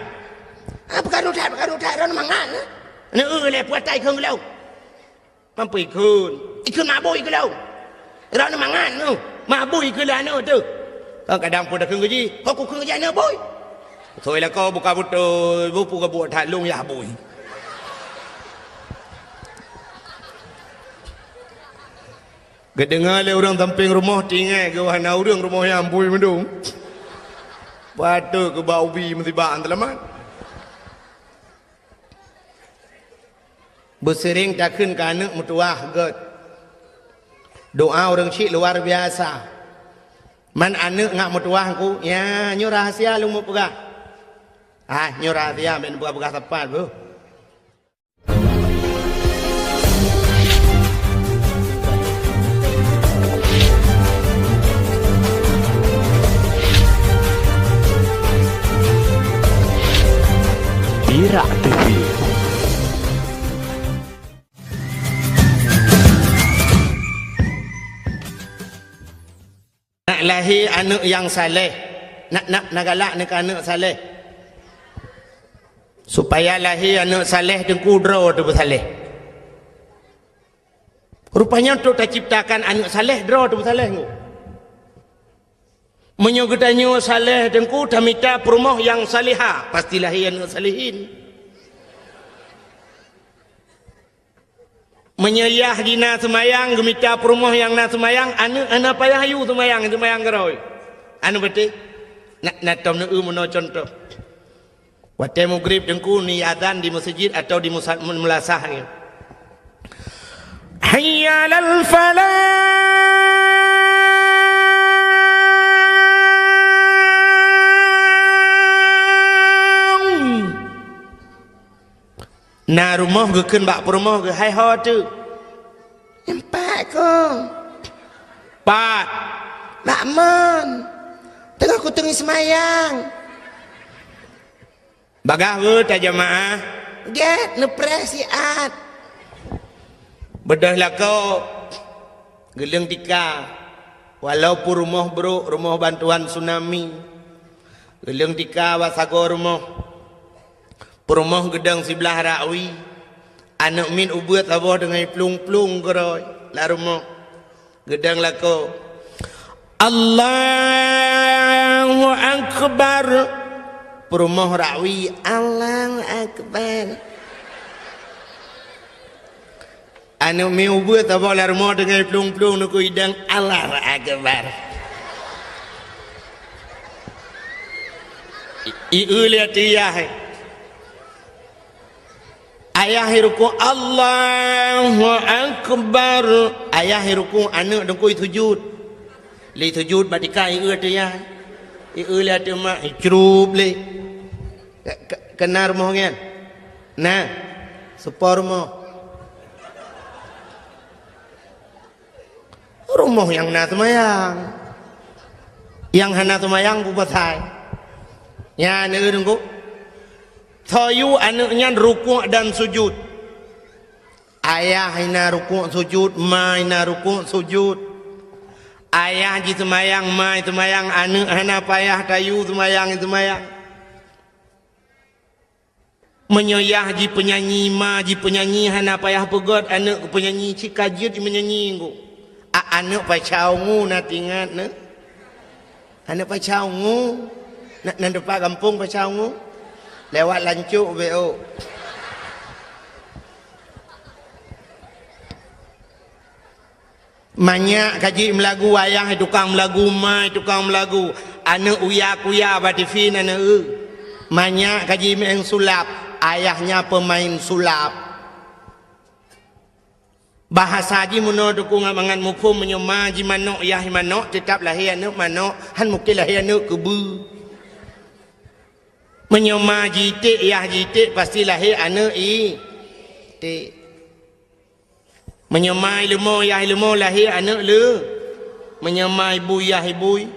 Ah, peukaru that, peukaru that, droeneuh mangat, eh. Neu lé puatai kheun geulong. Mampu ikheun. Ikheun mabui keu lôn. Droeneuh mangat neu. Mabui keu lôn aneuk teuh. Kadang pun takheun geuji, ho kukheun geuji aneuk bui. Soi lakoe buka beutôi, bupu gabuek that lôn yah bui. Geudeungoe lé ureuëng sampéng rumoh, tinggai geuh hana ureuëng rumoh nyan bui meudong. Patôt keu bak ubi musibah teulamat. Beuseuring takheun keu aneuk meutuwah gét. Doa ureuëng syiek luar biasa. Man aneuk ngak meutuwah ku, ya, nyoe rahasia lôn meupeugah. Ah, nyoe rahasia, bèk neupeugah-peugah sapat beuh. Pirak T V. Nak lahé aneuk nyang saleh, nak, nak, nak galak neu keu aneuk saleh. Supaya lahé aneuk saleh teungku droe teuh beusaleh. Rupanya untuk taciptakan aneuk saleh, droe teuh beusaleh ngu. Meunyoe geutanyoe saleh teungku, tamita peurumoh nyang saleha, pasti lahé aneuk salehin. Meunyoe yah jih na seumayang, geumita peurumoh nyang na seumayang, aneuk hana payah yue seumayang, seumayang keudroe. Aneuk beuteh, na, na tom neueu meunoe cuntoh. Watée mugrib teungku ni azan di meuseujid atawa di musa-, meulasah nyoe. Hayya 'alal falah. Na rumoh geukheun bak peurumoh geuh, "Hai ho teuh?" "Nyan pat kong." "Pat?" "Bak mon. Teungoh kuteungi seumayang." "Bagaih beuh tajamaah?" "Gét, neupreh siat." Beudôh lakoe, geuleueng tika, walau peurumoh brok, rumoh bantuan tsunami. Geuleueng tika bak sagoe rumoh. Peurumoh geudong siblah rakwi. Aneuk miet ubeuet saboh deungon plueng-plueng keudroe lam rumoh. Geudong lakoe, "Allahu Akbar." Peurumoh rakwi, "Allahu Akbar." Aneuk miet ubeuet saboh lam rumoh deungon plueng-plueng neukui dang, "Allahu Akbar." I, i, eu lé ateueh yah. Ayah i rukuk, "Allahu Akbar." Ayah i rukuk, aneuk deungkui sujud. Lé sujud bak tika, i eu ateueh yah. I eu lé ateueh mak, i crup lé. Ke, ke, kena rumoh nyan? Na, seupôt rumoh. Rumoh nyang na seumayang. Nyang hana seumayang peue pasai? Nyan, eu teungku. Soe yue aneuk nyan rukuk dan sujud. Ayah na rukuk sujud, ma na rukuk sujud. Ayah jiseumayang, ma seumayang, aneuk hana payah tayue seumayang, seumayang. Meunyoe yah jipeunyanyi, ma jipeunyanyi, hana payah peugét aneuk keu peunyanyi, cit ka jeuet jimeunyanyi ngu. A, aneuk Paca Ungu na teuingat neuh? Aneuk Paca Ungu? Na, na teumpat gampông Paca Ungu? Lewat lancok beu. Manyak ka jeuet meulagu, ayah tukang meulagu, ma tukang meulagu. Aneuk uya-kuya bak T V na aneuk eu. Manyak ka jimeu'en sulap, ayahnya pemain sulap. Bahasa jih meunoe teungku ngat mangat muphom, meunyoe ma jih manok, yah manok, teutab lahé aneuk manok, han mungken lahé aneuk keubeue. Meunyoe ma jih iték, yah jih iték, pasti lahé aneuk iték. Meunyoe ma ileumô, yah ileumô, lahé aneuk leu. Meunyoe ma ibui, yah ibui,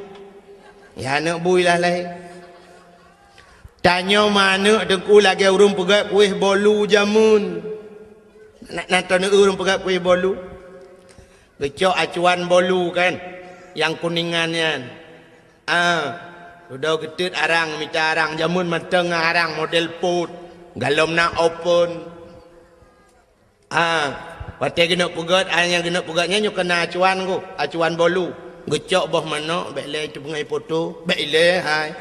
yah aneuk bui lah lahé. Tanyoe ma aneuk teungku lagée ureuëng peugét kueh bolu jameun. Na, na taneuk ureuëng peugét kueh bolu. Geucok acuan bolu kan, nyang kuningan nyan. Ah, dudoe geuteut arang, mita arang, jameun mantong arang model pot, galom na open. Ah, watée geuneuk peugét, ah, nyang geuneuk peugét nyan nyoe keunan acuan ku, acuan bolu. Geucok boh manok, bék lé teupeungai poto, bék ilée hai.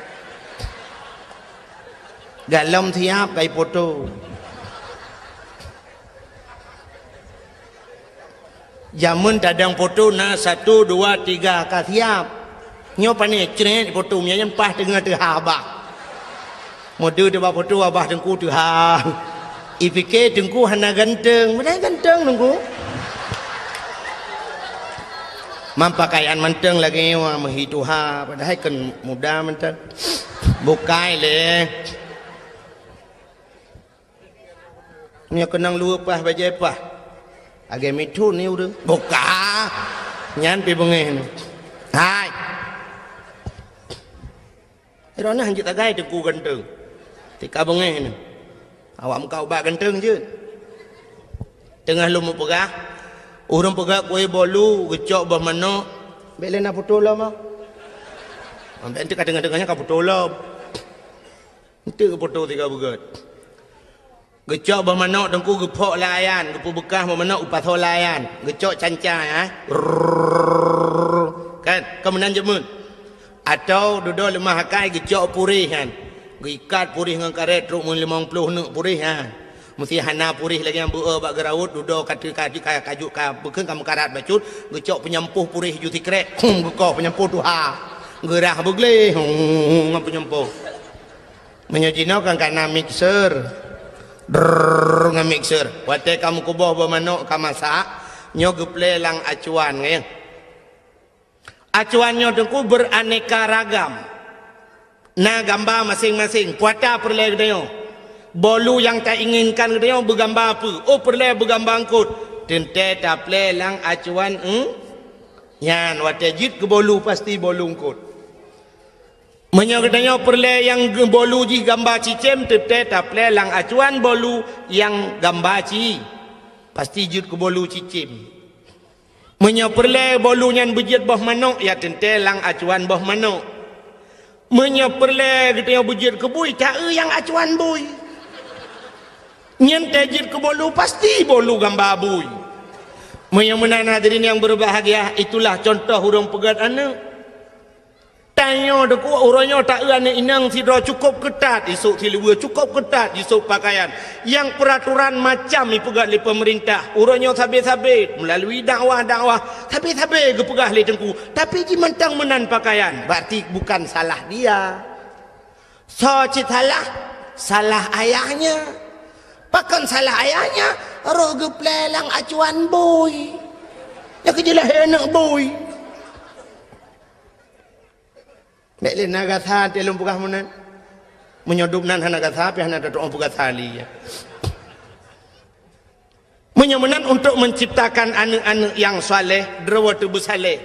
Galom siab kai poto. Jameun tadong poto na satu, dua, tiga ka siab. Nyoe pane crét poto, meunyan paih teungoh teuhah bah. Meudeue teuh bak poto abah teungku teuhah. Ipike teungku hana ganteng, padahai ganteng teungku. Mam pakaian mantong lagée nyoe meuhi tuha, padahai kan muda mantong. Bukai lé. Nyoe keunong luweue paih bajée paih. Lagée mithon ni ureuëng. Buka. Nyan pi beungéh ni. Hai. Droeneuh hanjeuet tagai teungku ganteng. Tika beungéh ni. Awak muka ubat ganteng jeuet. Teungoh lôn meupeugah, ureuëng peugah kueh bolu geucok boh manok. Bék lé na poto lom ah. Ambek enti ka teungoh-teungoh nyan ka poto lom. Enteuk poto tika beugét. Geucok boh manok teungku geuphok lé ayan, geupeubeukah boh manok geupasoe lé ayan, geucok canca ya. Rrrr. Kan, ka meunan jameun. Atau dudoe leumah akai geucok puréh nyan. Geuikat puréh ngon karét trok meulimong ploh neuk puréh nyan. Meusi hana puréh lagée nyang beu bak geuraut, dudoe ka teu ka, ka, ka, ka beukeuen ka meukarat bacut, geucok peunyampôh puréh ju sikrek, hum geukoh peunyampôh tuha. Geurah beugleh, hum, ngon peunyampôh. Meunyoe jinoe kan kana mixer. Drrrr, ngon mixer. Watée ka meukuboh boh manok ka masak, nyoe geuplé lam acuan ngon. Acuan nyoe teungku beraneka ragam. Na gamba maséng-maséng, puata peureulée geutanyoe. Bolu nyang tainginkan geutanyoe beugamba peue? Oh peureulée beugamba eungkot. Teuntée taplé lam acuan eung. Nyan watée jeuet keu bolu pasti bolu eungkot. Meunyoe geutanyoe peureulée nyang geu-, bolu jih gamba cicém, teuntée taplé lam acuan bolu nyang gamba ci. Pasti jeuet keu bolu cicém. Meunyoe peureulée bolu nyan beujeuet boh manok, ya teuntée lam acuan boh manok. Meunyoe peureulée geutanyoe beujeuet keu bui, ta-eu nyang acuan bui. Nyan tée jeuet keu bolu, pasti bolu gamba bui. Meunyoe meunan hadirin nyang berbahagia, itulah contoh ureuëng peugét aneuk. Tanyoe teungku, uroe nyoe ta-eu aneuk inong sidroe cukôp keutat, isôk siluweue cukôp keutat, isôk pakaian. Nyang peuraturan macam ipeugét lé peumeurintah. Uroe nyoe sabe-sabe, meulalu dakwah-dakwah, sabe-sabe geupeugah lé teungku. Tapi jimantong meunan pakaian, berarti bukan salah dia. Soe cit salah? Salah ayahnya. Pakon salah ayahnya? Roh geuplé lam acuan bui. Nyang keujeulaih aneuk bui. Bék lé na gasa teuh lôn peugah meunan. Meunyoe dum nan hana gasa, pih hana tatu'oh peugasa lé. Meunyoe meunan untuk menciptakan aneuk-aneuk nyang saleh, droe teuh beusaleh.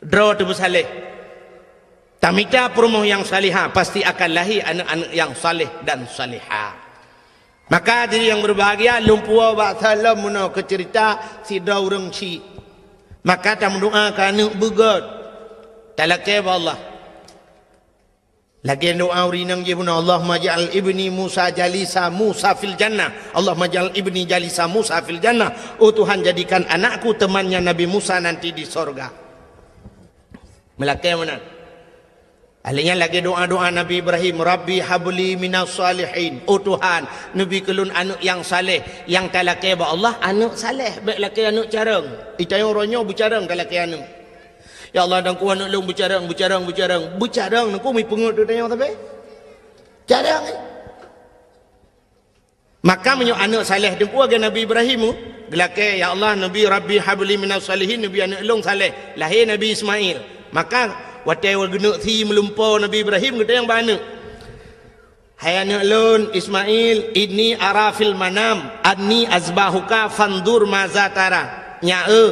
Droe teuh beusaleh. Tamita peurumoh nyang salihah, pasti akan lahé aneuk-aneuk nyang saleh dan salihah. Maka diri nyang berbahagia, lôn puwoe bak salom meunoe keu ceurita sidroe ureuëng syik. Maka tameudoa keu aneuk beugét. Talakée bak Allah. Lagée doa ureuëng inong jih bunoe, "Allahumma ja'al ibni Musa jalisa Musa fil jannah. Allahumma ja'al ibni jalisa Musa fil jannah." Oh Tuhan, jadikan anakku temannya Nabi Musa nanti di sorga. Meulakée meunan. Ahli nyan lagée doa-doa Nabi Ibrahim, "Rabbi habli minas salihin." "Oh Tuhan, neubi keu lôn aneuëk nyang saleh." Nyang talakée bak Allah aneuëk saleh, bék lakée aneuëk carông. Itanyong uroe nyoe beucarông talakée aneuëk. "Ya Allah, Teungku, aneuëk lôn beucarông, beucarông, beucarông." Beucarông Teungku, mi peungeuet teuh tanyong sabe. Carông, eh. Maka meunyoe aneuëk saleh Teungku lagée Nabi Ibrahim, geulakée, "Ya Allah, neubi, Rabbi habli minas salihin, neubi aneuëk lôn saleh." Lahé Nabi Ismail. Maka watée geuneuk sie meulumpo Nabi Ibrahim, geutanyong bak aneuëk, "Hai aneuëk lôn Ismail, inni ara fil manam anni azbahuka fanzur maza tara." "Nyak eu,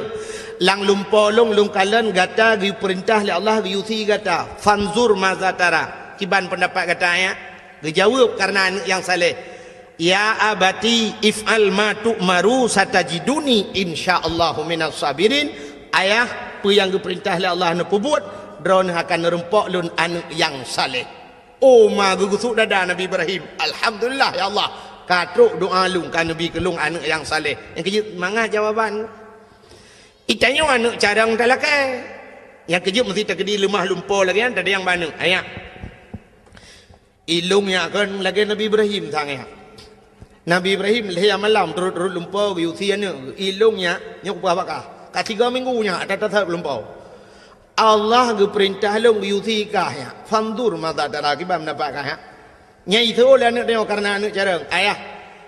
lam lumpo lôn, lôn kalon gata geupeurintah lé Allah geuyue sie gata. Fanzur maza tara. Kiban peundapat gata, ya?" Geujaweueb kareuna aneuëk nyang saleh, "Ya abati, if'al ma tu'maru, satajiduni insyaallahu minas sabirin." "Ayah, peue nyang geupeurintah lé Allah neupeubuet, droeneuh akan neureumpok lôn aneuëk nyang saleh." Oh, ma geugeusuek dada Nabi Ibrahim, "Alhamdulillah, ya Allah, ka trok doa lôn, ka neubi keu lôn aneuëk nyang saleh." Nyang keujeuet mangat jawaban. Itanyong aneuëk carông talakée. Nyang keujeuet meuseuti takeudi leumah lumpo lagée nyan, tadayang bak aneuëk. Ayah. Ilôn nyak kon lagée Nabi Ibrahim sang nyak. Nabi Ibrahim lhée malam turot-turot lumpo geuyue sie aneuëk. Ilôn nyak, nyoe kupeugah bak kah. Ka tiga minggu nyak that-that lumpo. Allah geupeurintah lôn geuyue sie kah nyak. Fanzur maza tara, kiban peundapat kah nyak. Nyang iseuôt lé aneuëk tanyoe kareuna aneuëk carông. "Ayah,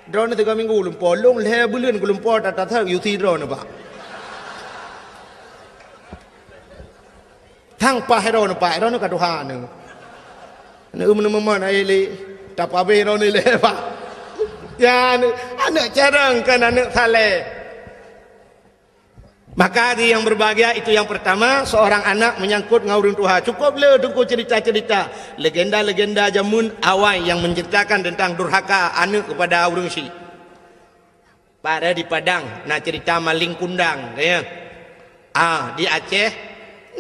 droeneuh tiga minggu lumpo, lôn lhée buleuen kulumpo that-that geuyue sie droeneuh, Pak." Sang paih droeneuh, Pak, droeneuh ka tuha neuh. Neueu meuneumeumon akhé lé, tapabeh droeneuh lé, Pak. Ya, aneuëk, aneuëk carông kon aneuëk saleh. Maka hadirin yang berbahagia, itu yang pertama, seorang anak menyangkut ngon ureuëng tuha. Cukup le Teungku cerita-cerita, legenda-legenda jameun awai yang menceritakan tentang durhaka aneuëk kepada ureuëng syik. Pada di Padang, na cerita maling kundang, ya. Ah, di Aceh,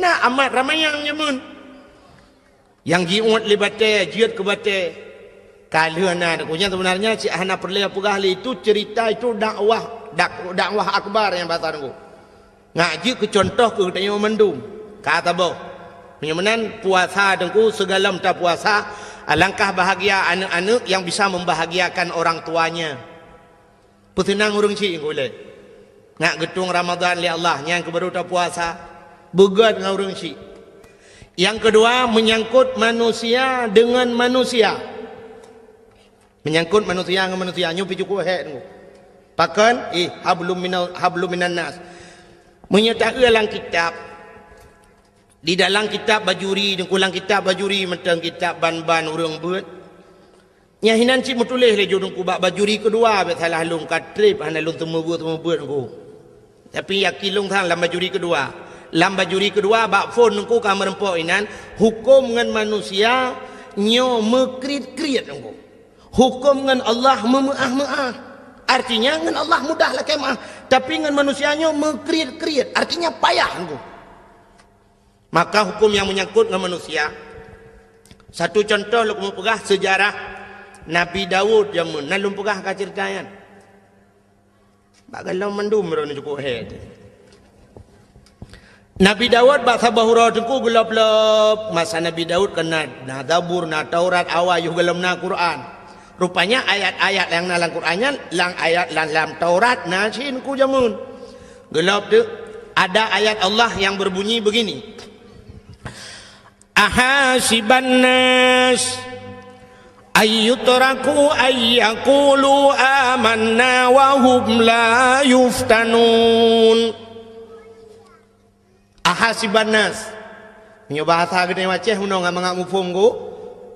na Amat Ramayang jameun. Nyang jiuet lé batée, jeuet keu batée. Ka lheueh na, nyan seubeunarnya cit hana peureulée peugah lé, itu cerita, itu dakwah, dak-, dakwah akbar nyang bahasa Teungku. Nyak jeuet keu contoh keu geutanyoe mandum. Ka saboh. Meunyoe meunan, puasa Teungku, sigohlom tapuasa, alangkah bahagia aneuëk-aneuëk yang bisa membahagiakan orang tuanya. Peuseunang ureuëng syik Teungku lé. Nyak geutueng Ramadhan lé Allah, nyan keuh baru tapuasa. Beugét ngon ureuëng syik. Nyang keudua, menyangkut manusia dengan manusia. Menyangkut manusia ngon manusia, nyoe pih cukup hék Teungku. Pakon? Ih, hablum minal, hablum minan nas. Meunyoe taeu lam kitab, di dalam kitab Bajuri, Teungku, lam kitab Bajuri mantong kitab ban-ban ureuëng beuet. Nyan hinan cit meutuléh lé ju Teungku bak Bajuri keudua, bék salah lôn, ka treb hana lôn seumeubeuet-seumeubeuet Teungku. Tapi yakin lôn sang lam Bajuri keudua. Lam Bajuri keudua bak phon Teungku ka meureumpok inan, huköm ngon manusia nyoe meukriet-kriet Teungku. Huköm ngon Allah meumeuáh-meuáh. Artinya ngon Allah mudah lakée meuáh, tapi ngon manusia nyoe meukriet-kriet, artinya payah Teungku. Maka huköm nyang menyangkut ngon manusia. Satu contoh lôn keumeung peugah seujarah Nabi Daud jameun, na lôn peugah ka ceurita nyan. Bak gohlom mandum droeneuh cukup hék. Nabi Daud bak saboh uroe Teungku geulob-lob, masa Nabi Daud kan na, na Zabur, na Taurat, awai yoh gohlom na Quran. Rupanya ayat-ayat nyang na lam Quran nyan, lam ayat lam, lam Taurat na cit Teungku jameun. Geulob teuk, ada ayat Allah yang berbunyi begini, "Ahasiban nas ayyutraku ayyakulu amanna wa hum la yuftanun." Ahasiban nas. Meunyoe bahasa geutanyoe Aceh meunoe ngon mangat muphom go,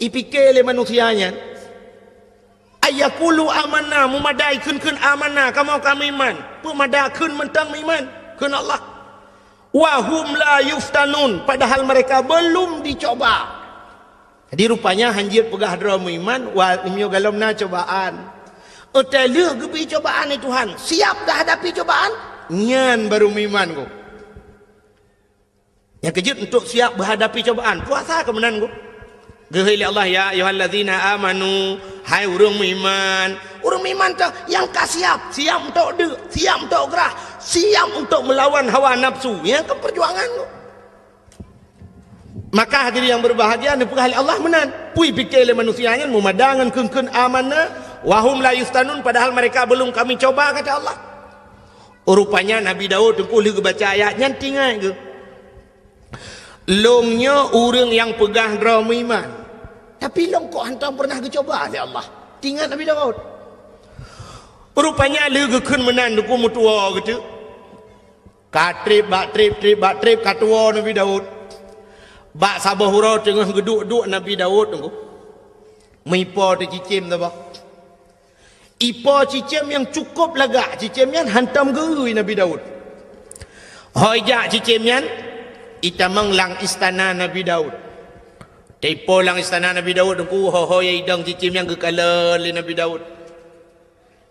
ipike lé manusia nyan. Ayyakulu amanna, meumadai kheun-kheun amanna, kamoe ka meuiman. Peumada kheun mantong meuiman, kheun Allah. Wa hum la yuftanun, padahal mereka belum dicoba. Jadi rupanya hanjeuet peugah droe meuiman, wa, meunyoe gohlom na cobaan. Watée lheueh geubri cobaan lé Tuhan, siap dah hadapi cobaan, nyan baru meuiman go. Nyang keujeuet untuk siap beuhadapi cobaan, puasa keu meunan go. Geuhôi lé Allah, "Ya ayyuhallazina amanu," hai ureuëng meuiman. Ureuëng meuiman teuh nyang ka siap, siap untuk deuk, siap untuk grah, siap untuk meulawan hawa nafsu. Nyan keuh peujuangan go. Maka hadirin yang berbahagia, neupeugah lé Allah meunan. Peue pike lé manusia nyan meumada ngon kheun-kheun amanna, wa hum la yuftanun, padahal mereka belum kami coba, kata Allah. Rupanya Nabi Daud teungku lheueh geubaca ayat nyan tingat geuh. Lôn nyoe ureuëng nyang peugah droe meuiman, tapi lôn kok hántom peureunah geucoba lé Allah. Tingat Nabi Daud. Rupanya lheueh geukheun meunan teungku meutuwoe geuteuk. Ka treb bak treb, treb bak treb, ka tuwoe Nabi Daud. Bak saboh uroe teungoh geuduek-duek Nabi Daud teungku, meuipo teuh cicém saboh. Ipo cicém nyang cukôp lagak, cicém nyan hántom geu-eu Nabi Daud. Ho ijak cicém nyan, itamong lam istana Nabi Daud. Teuipo lam istana Nabi Daud teungku, ho-ho idong cicém nyan geukalon lé Nabi Daud.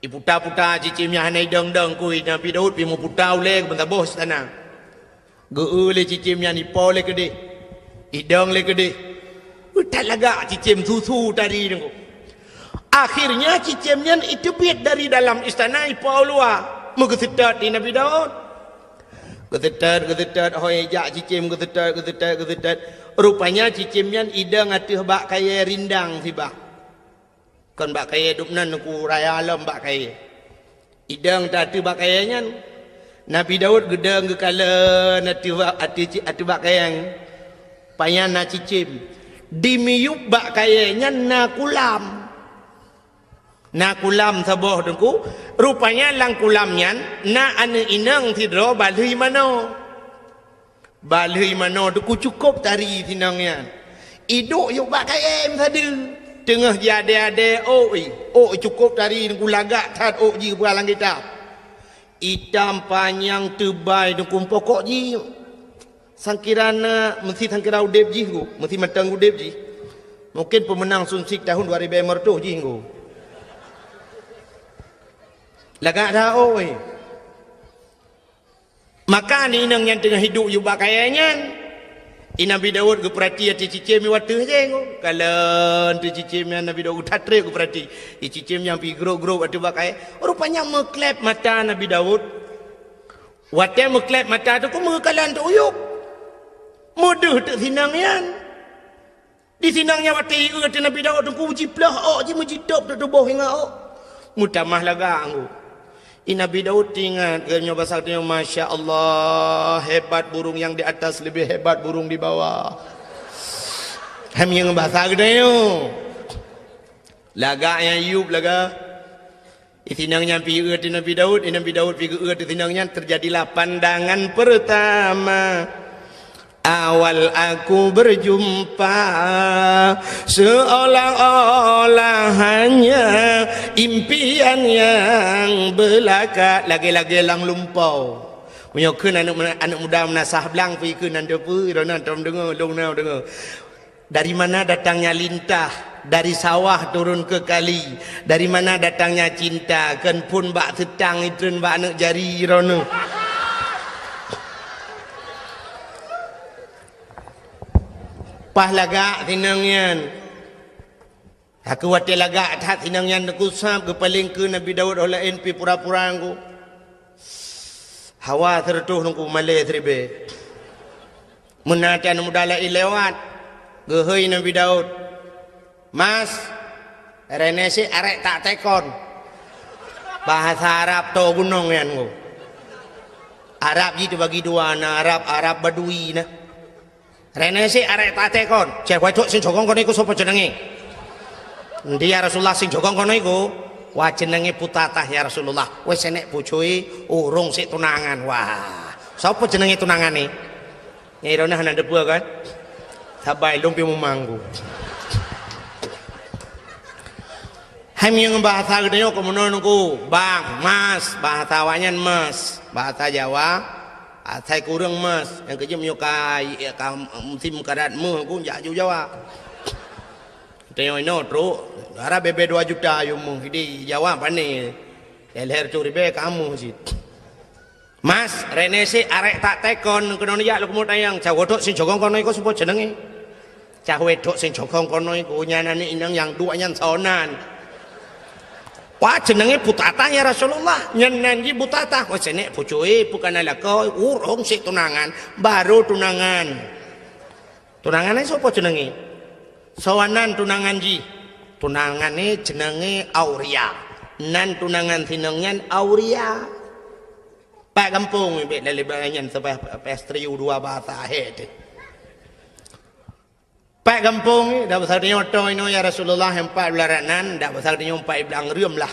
Iputa-puta cicém nyan hana idong-dong kui Nabi Daud, pi meuputa ulée keu meusaboh istana. Geu-eu lé cicém nyan, ipo lé keudeh, idong lé keudeh. That lagak cicém, su-su tari teungku. Akhirnya cicém nyan iteubiet dari dalam istana ipo u luwa, meugeuseutôt di Nabi Daud. Geuseutôt, geuseutôt, ho ijak cicém geuseutôt, geuseutôt, geuseutôt. Rupanya cicém nyan idong ateueh bak kayée rindang sibah. Kon bak kayée dum nan ku raya lom bak kayée. Idong teuh ateueh bak kayée nyan. Nabi Daud geudong geukalon ateueh bak, ateueh ci-, ateueh bak kayée nyan. Pajan na cicém. Di miyueb bak kayée nyan na kulam. Na kulam saboh teungku. Rupanya lam kulam nyan na aneuëk inong sidroe balheueh manoe. Balheueh manoe teungku cukôp tari sinong nyan. Iduek yub bak kayée meusadeue. Teungoh jiadée-adée ôk, ôk cukôp tari teungku, lagak that ôk jih bak lam kitab. Itam panyang teubai teungku, pokok jih sangkira na, meusti sangkira udeb jih teungku, meusti mantong udeb jih. Mungkin peumeunang Sunsik tahun dua ribèe lima ratus jih teungku. Lagak that ôk. Maka aneuëk inong nyan teungoh iduek yub bak kayée nyan, i Nabi Daud geupeurati ateueh cicém nyang ateueh jih teungku. Kalon ateueh cicém nyan Nabi Daud that treb geupeurati. I cicém nyan pi grôp-grôp ateueh bak kayée. Rupanya meukleb mata Nabi Daud. Watée meukleb mata teungku meukalon teuk u yub. Meudeuh teuk sinong nyan. Di sinong nyan watée ieu ateueh Nabi Daud teungku, jiplôh ôk jih, meujitôb teuk tuboh ingat ôk. Meutamah lagak teungku. I Nabi Daud teuingat, geutanyoe basa geutanyoe, "Masya Allah, hebat burung yang di atas lebih hebat burung di bawah." Hai meunyoe basa geutanyoe. Lagak nyang yub lagak. I sinong nyan pi eu ateueh Nabi Daud, i Nabi Daud pi geu eu ateueh sinong nyan, terjadilah pandangan pertama. Awal aku berjumpa, seolah-olah hanya impian yang belaka, lagée-lagée lam lumpoe. Meunyoe kheun aneuëk, aneuëk muda meunasah blang, pi kheun nan teupeu, droeneuh tom deungoe, lôn na deungoe. Dari mana datangnya lintah? Dari sawah turun ke kali. Dari mana datangnya cinta? Kon phon bak seutang itreun bak aneuëk jari droeneuh. Paih lagak sinong nyan. Aku watée lagak that sinong nyan teungku sab geupaleng keu Nabi Daud, ho laén pi pura-pura teungku. Hawa sireutôh teungku, malée siribée. Meunan teuh aneuëk muda laén lewat, geuhôi Nabi Daud, "Mas, reuneueh sit arek tak tekon." Bahasa Arab toe gunong nyan teungku. Arab jih teubagi dua, na Arab, Arab Badui na. "Reuneueh sit arek tak tekon." "Ceh, wai trok sing jogong keunoe ku soe peuceunangi?" "Ndi ya Rasulullah, sing jogong keunoe ku." "Wah, ceunangi putatah ya Rasulullah." "Weh, senek pucui, ureuëng sit tunangan." Wah, soe peuceunangi tunangan ni? Nyai droeneuh hana deupeu kan? Sabai lôn pi mumang ku. Hai meunyoe bahasa geutanyoe keu meunoe teungku, bang, mas, bahasa awaknyan mas, bahasa Jawa, asai kureueng mas, nyang keujeuet meunyoe ka, ka musim karat meuh ku jak ju Jawa. Geutanyoe inoe trok, dara bebe dua juta yum meuh, di Jawa pane. Leher tu ribée kamoe cit. "Mas, reuneueh sit arek tak tekon keunoe jak lôn keumeut ayang." "Cah wai trok sing jogong keunoe ku soe peuceunangi?" "Cah wai trok sing jogong keunoe ku nyan aneuëk inong nyang duek nyan soe nan." "Wah, ceunangi putatah ya Rasulullah." "Nyan nan jih putatah." "Wah, senek pucui, peue kana lakoe, ureuëng sit tunangan, baru tunangan." Tunangan nyan soe po ceungeut? Soe nan tunangan jih? Tunangan nyan ceungeut Auria. Nan tunangan sinong nyan Auria. Pat gampông bék lalé nyan saban pastri dua bahasa hé teuh. Pat gampông, dak basa tanyoe toh inoe ya Rasulullah, nyang pat beularat nan, dak basa tanyoe pat blang reuem lah.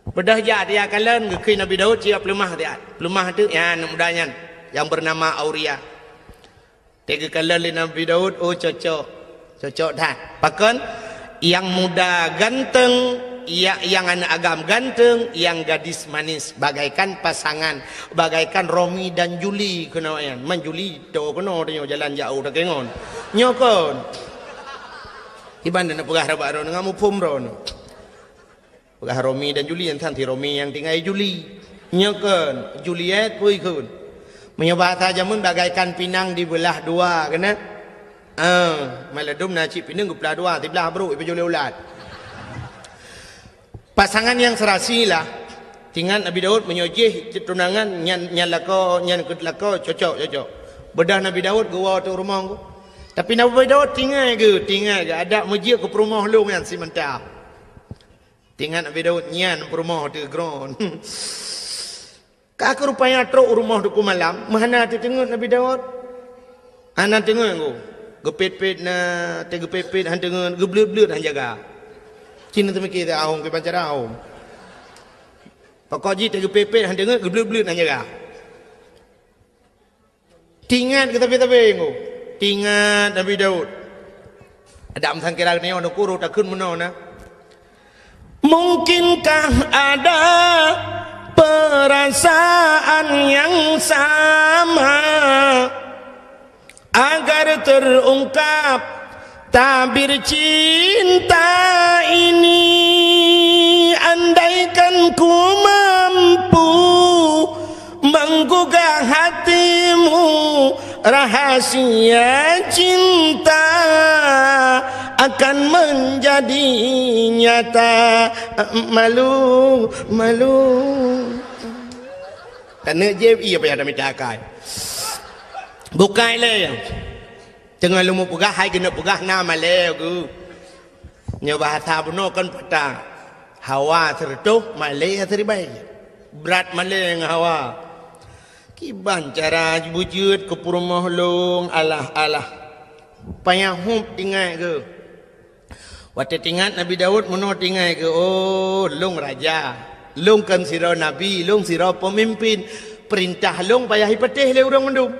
Beudôh jak tiak kalon geukheun Nabi Daud siap peuleumah tiak. Peuleumah teuh ya aneuk muda nyan nyang beunama Auria. Teugeukheun lé Nabi Daud, oh cocok. Cocok that. Pakon? Yang muda ganteng, ya, yang aneuk agam ganteng, yang gadis manis bagaikan pasangan, bagaikan Romi dan Juli keunoe nyan. Man Juli to keunoe tanyoe jalan jauh takengon. Nyoe kon. Iban na peugah rabat droe ngon muphom droe. Peugah Romi dan Juli, nyan san si Romi nyang tinggai Juli. Nyoe kon, Juliet pui kon. Meunyoe bahasa jameun bagaikan pinang dibeulah dua, keunan? Ah, maladum na cit pinang geupeulah dua, siblah brok ipeujulée ulat. Pasangan yang serasi lah. Tingat Nabi Daud meunyoe jih tunangan nyan, nyan lakoe, nyan keu lakoe cocok, cocok. Beudôh Nabi Daud geuwoe teuh rumoh. Tapi Nabi Daud tingat geuh, tingat geuh adak meujeuet keu peurumoh lôn nyan simanta. Tingat Nabi Daud nyan peurumoh teuh gron. Ka keuh rupanya trok u rumoh Teungku Malam, meuhana teuteungeut Nabi Daud. Hana teungeut ngku. Geupet-pet na, teugeupet-pet han teungeut, geubleuet-bleuet han jaga. Cina teumiki teu ahom keu bancara ahom. Pokok jih teugeupet-pet han teungeut, geubleuet-bleuet han jaga. Tingat keu sabe-sabe ngku. Tingat Nabi Daud. Adak meusangkira geutanyoe nukuru takheun meunoe na. Mungkinkah ada perasaan yang sama agar terungkap tabir cinta ini, andaikan ku mampu menggugah hatimu, rahasia cinta akan menjadi nyata. Malu, malu. Taneuk jép ie payah tamita akai. Bukai lé. Teungoh lôn peugah hai keuneuk peugah na malée geuh. Nyoe bahasa bunoe kon patah. Hawa sireutôh, malée siribée. Brat malée ngon hawa. Kiban cara beujeuet keu peurumoh lôn, alah-alah. Payah hub tingat geuh. Watée tingat Nabi Daud meunoe tingat geuh, oh, lôn raja. Lôn kon sidroe nabi, lôn sidroe peumimpin. Peurintah lôn payah ipatéh lé ureuëng mandum.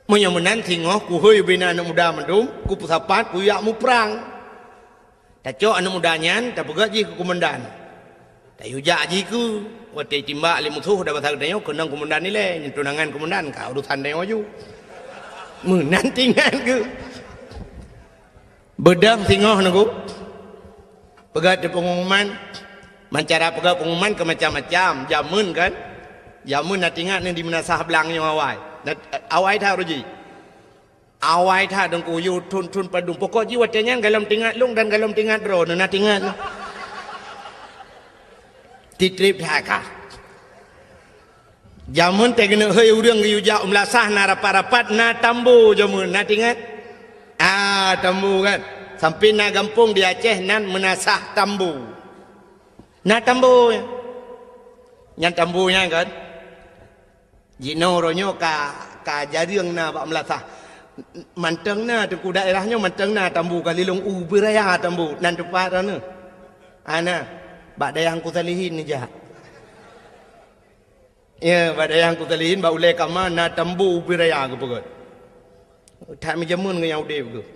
Meunyoe meunan singoh kuhôi ubena aneuëk muda mandum, kupeusapat kujak muprang. Tacok aneuëk muda nyan tapeugét jih keu keumandan. Tayue jak jih keu watée timbak lé musoh dan basa geutanyoe keunong keumandan ilée, nyan tunangan keumandan ka urusan tanyoe ju. Meunan tingat geuh. Beudang singoh nunggu. Peugét di pengumuman, mancara peugét pengumuman ke macam-macam. Jameun kan? Jameun na tingat ni di meunasah blang nyoe awai. Na, awai that uroe jih. Awai that deungku yue thon-thon padum. Pokok jih watée nyan galom tingat lông dan galom tingat droe na tingat. Titrip that ka. Jameun teuh keuneuk hôi ureuëng geuyue jak u meulasah na rapat-rapat na tambo jameun na tingat. Ah, tambo kan. Sampai na gampông di Aceh nan meunasah tambo. Na tambo nyan. Nyan tambo nyan kan. Jinoe uroe nyoe ka, ka jareueng na bak meulasah. Mantong na teungku daerah nyoe mantong na tambo ka lilong u beuraya tambo nan teumpat na. Ana bak dayah Teungku Salihin neujak. Ya, bak dayah Teungku Salihin, bak ulée kama na tambo ubé raya geupeugét. That meujameun ngon nyang udeb geuh.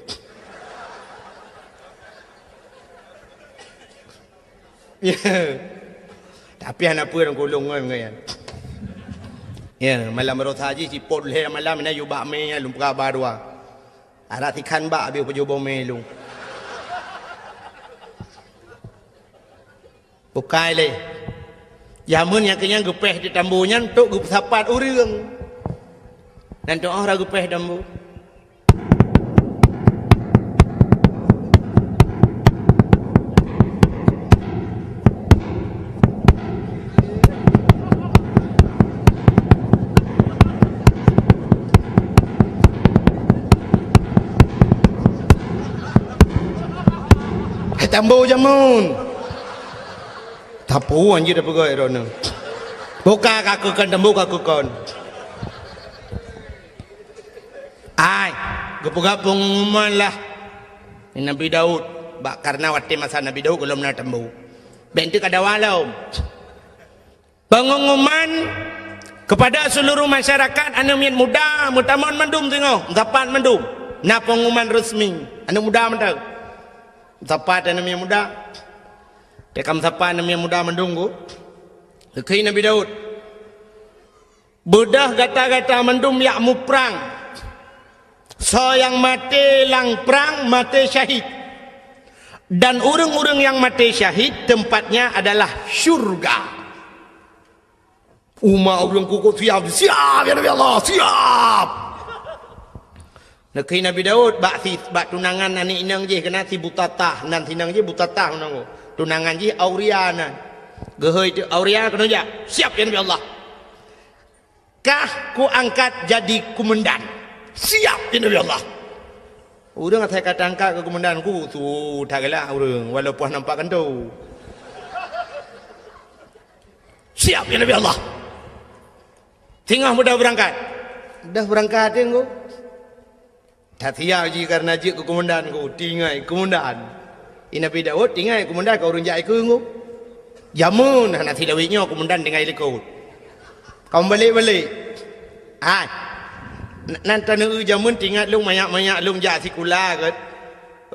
Ya. Tapi hana peue lam kulong ngon ngon. Ya, malam baroesa jih sipot lhée malam na yue bak mé lôn peugah ba dua. Arak sikhan bak habéh peujoh bomé lôn. Bukai lé. Jameun nyang keunyan geupéh di tambo nyan untuk geupeusapat ureuëng. Dan tu'oh ra geupéh tambo. Tambo jameun. Tapu anjir dah peugah droeneuh. Buka ka keukon, tambo ka keukon. Ai, geupeugah pengumuman lah. Nabi Daud, bak karena watée masa Nabi Daud gohlom na tambo. Bék teuka dawa lom. Pengumuman kepada seluruh masyarakat, aneuk miet muda, meutamong mandum singoh, meusapat mandum. Na pengumuman resmi, aneuk muda mantong. Meusapat aneuk miet muda. Teuka meusapat aneuk miet muda mandum ku. Geukheun Nabi Daud. Beudôh gata-gata mandum jak muprang. Soe nyang maté lam prang, maté syahid. Dan ureuëng-ureuëng nyang maté syahid, tempatnya adalah syurga. Umat ureuëng kukuh siap, siap, ya Nabi Allah, siap. Neukheun Nabi Daud, bak si, bak tunangan aneuk inong jih, keunan si Butatah, nan si inong jih Butatah meunan. Tunangan jih Auria nan. Geuhôi teuk Auria keunoe jak. Siap, ya Nabi Allah. Kah kuangkat jadi komandan. Siap, ya Nabi Allah. Ureuëng asai ka tangkat keu komandan ku, su that galak ureuëng, walaupun nampak kantô. Siap, ya Nabi Allah. Singoh mudah beurangkat. Dah beurangkat, ya, Ngku. That siap jih karena jeuet keu komandan ku, tinggai komandan. I Nabi Daud tinggai komandan ka ureuëng jak ikeue ngku. Jameun hana silawét nyoe komandan tinggai likot. Ka meubalek-balek. Hai. N-, nan taneuk jameun tingat lôn manyak-manyak lôn jak sikula kan.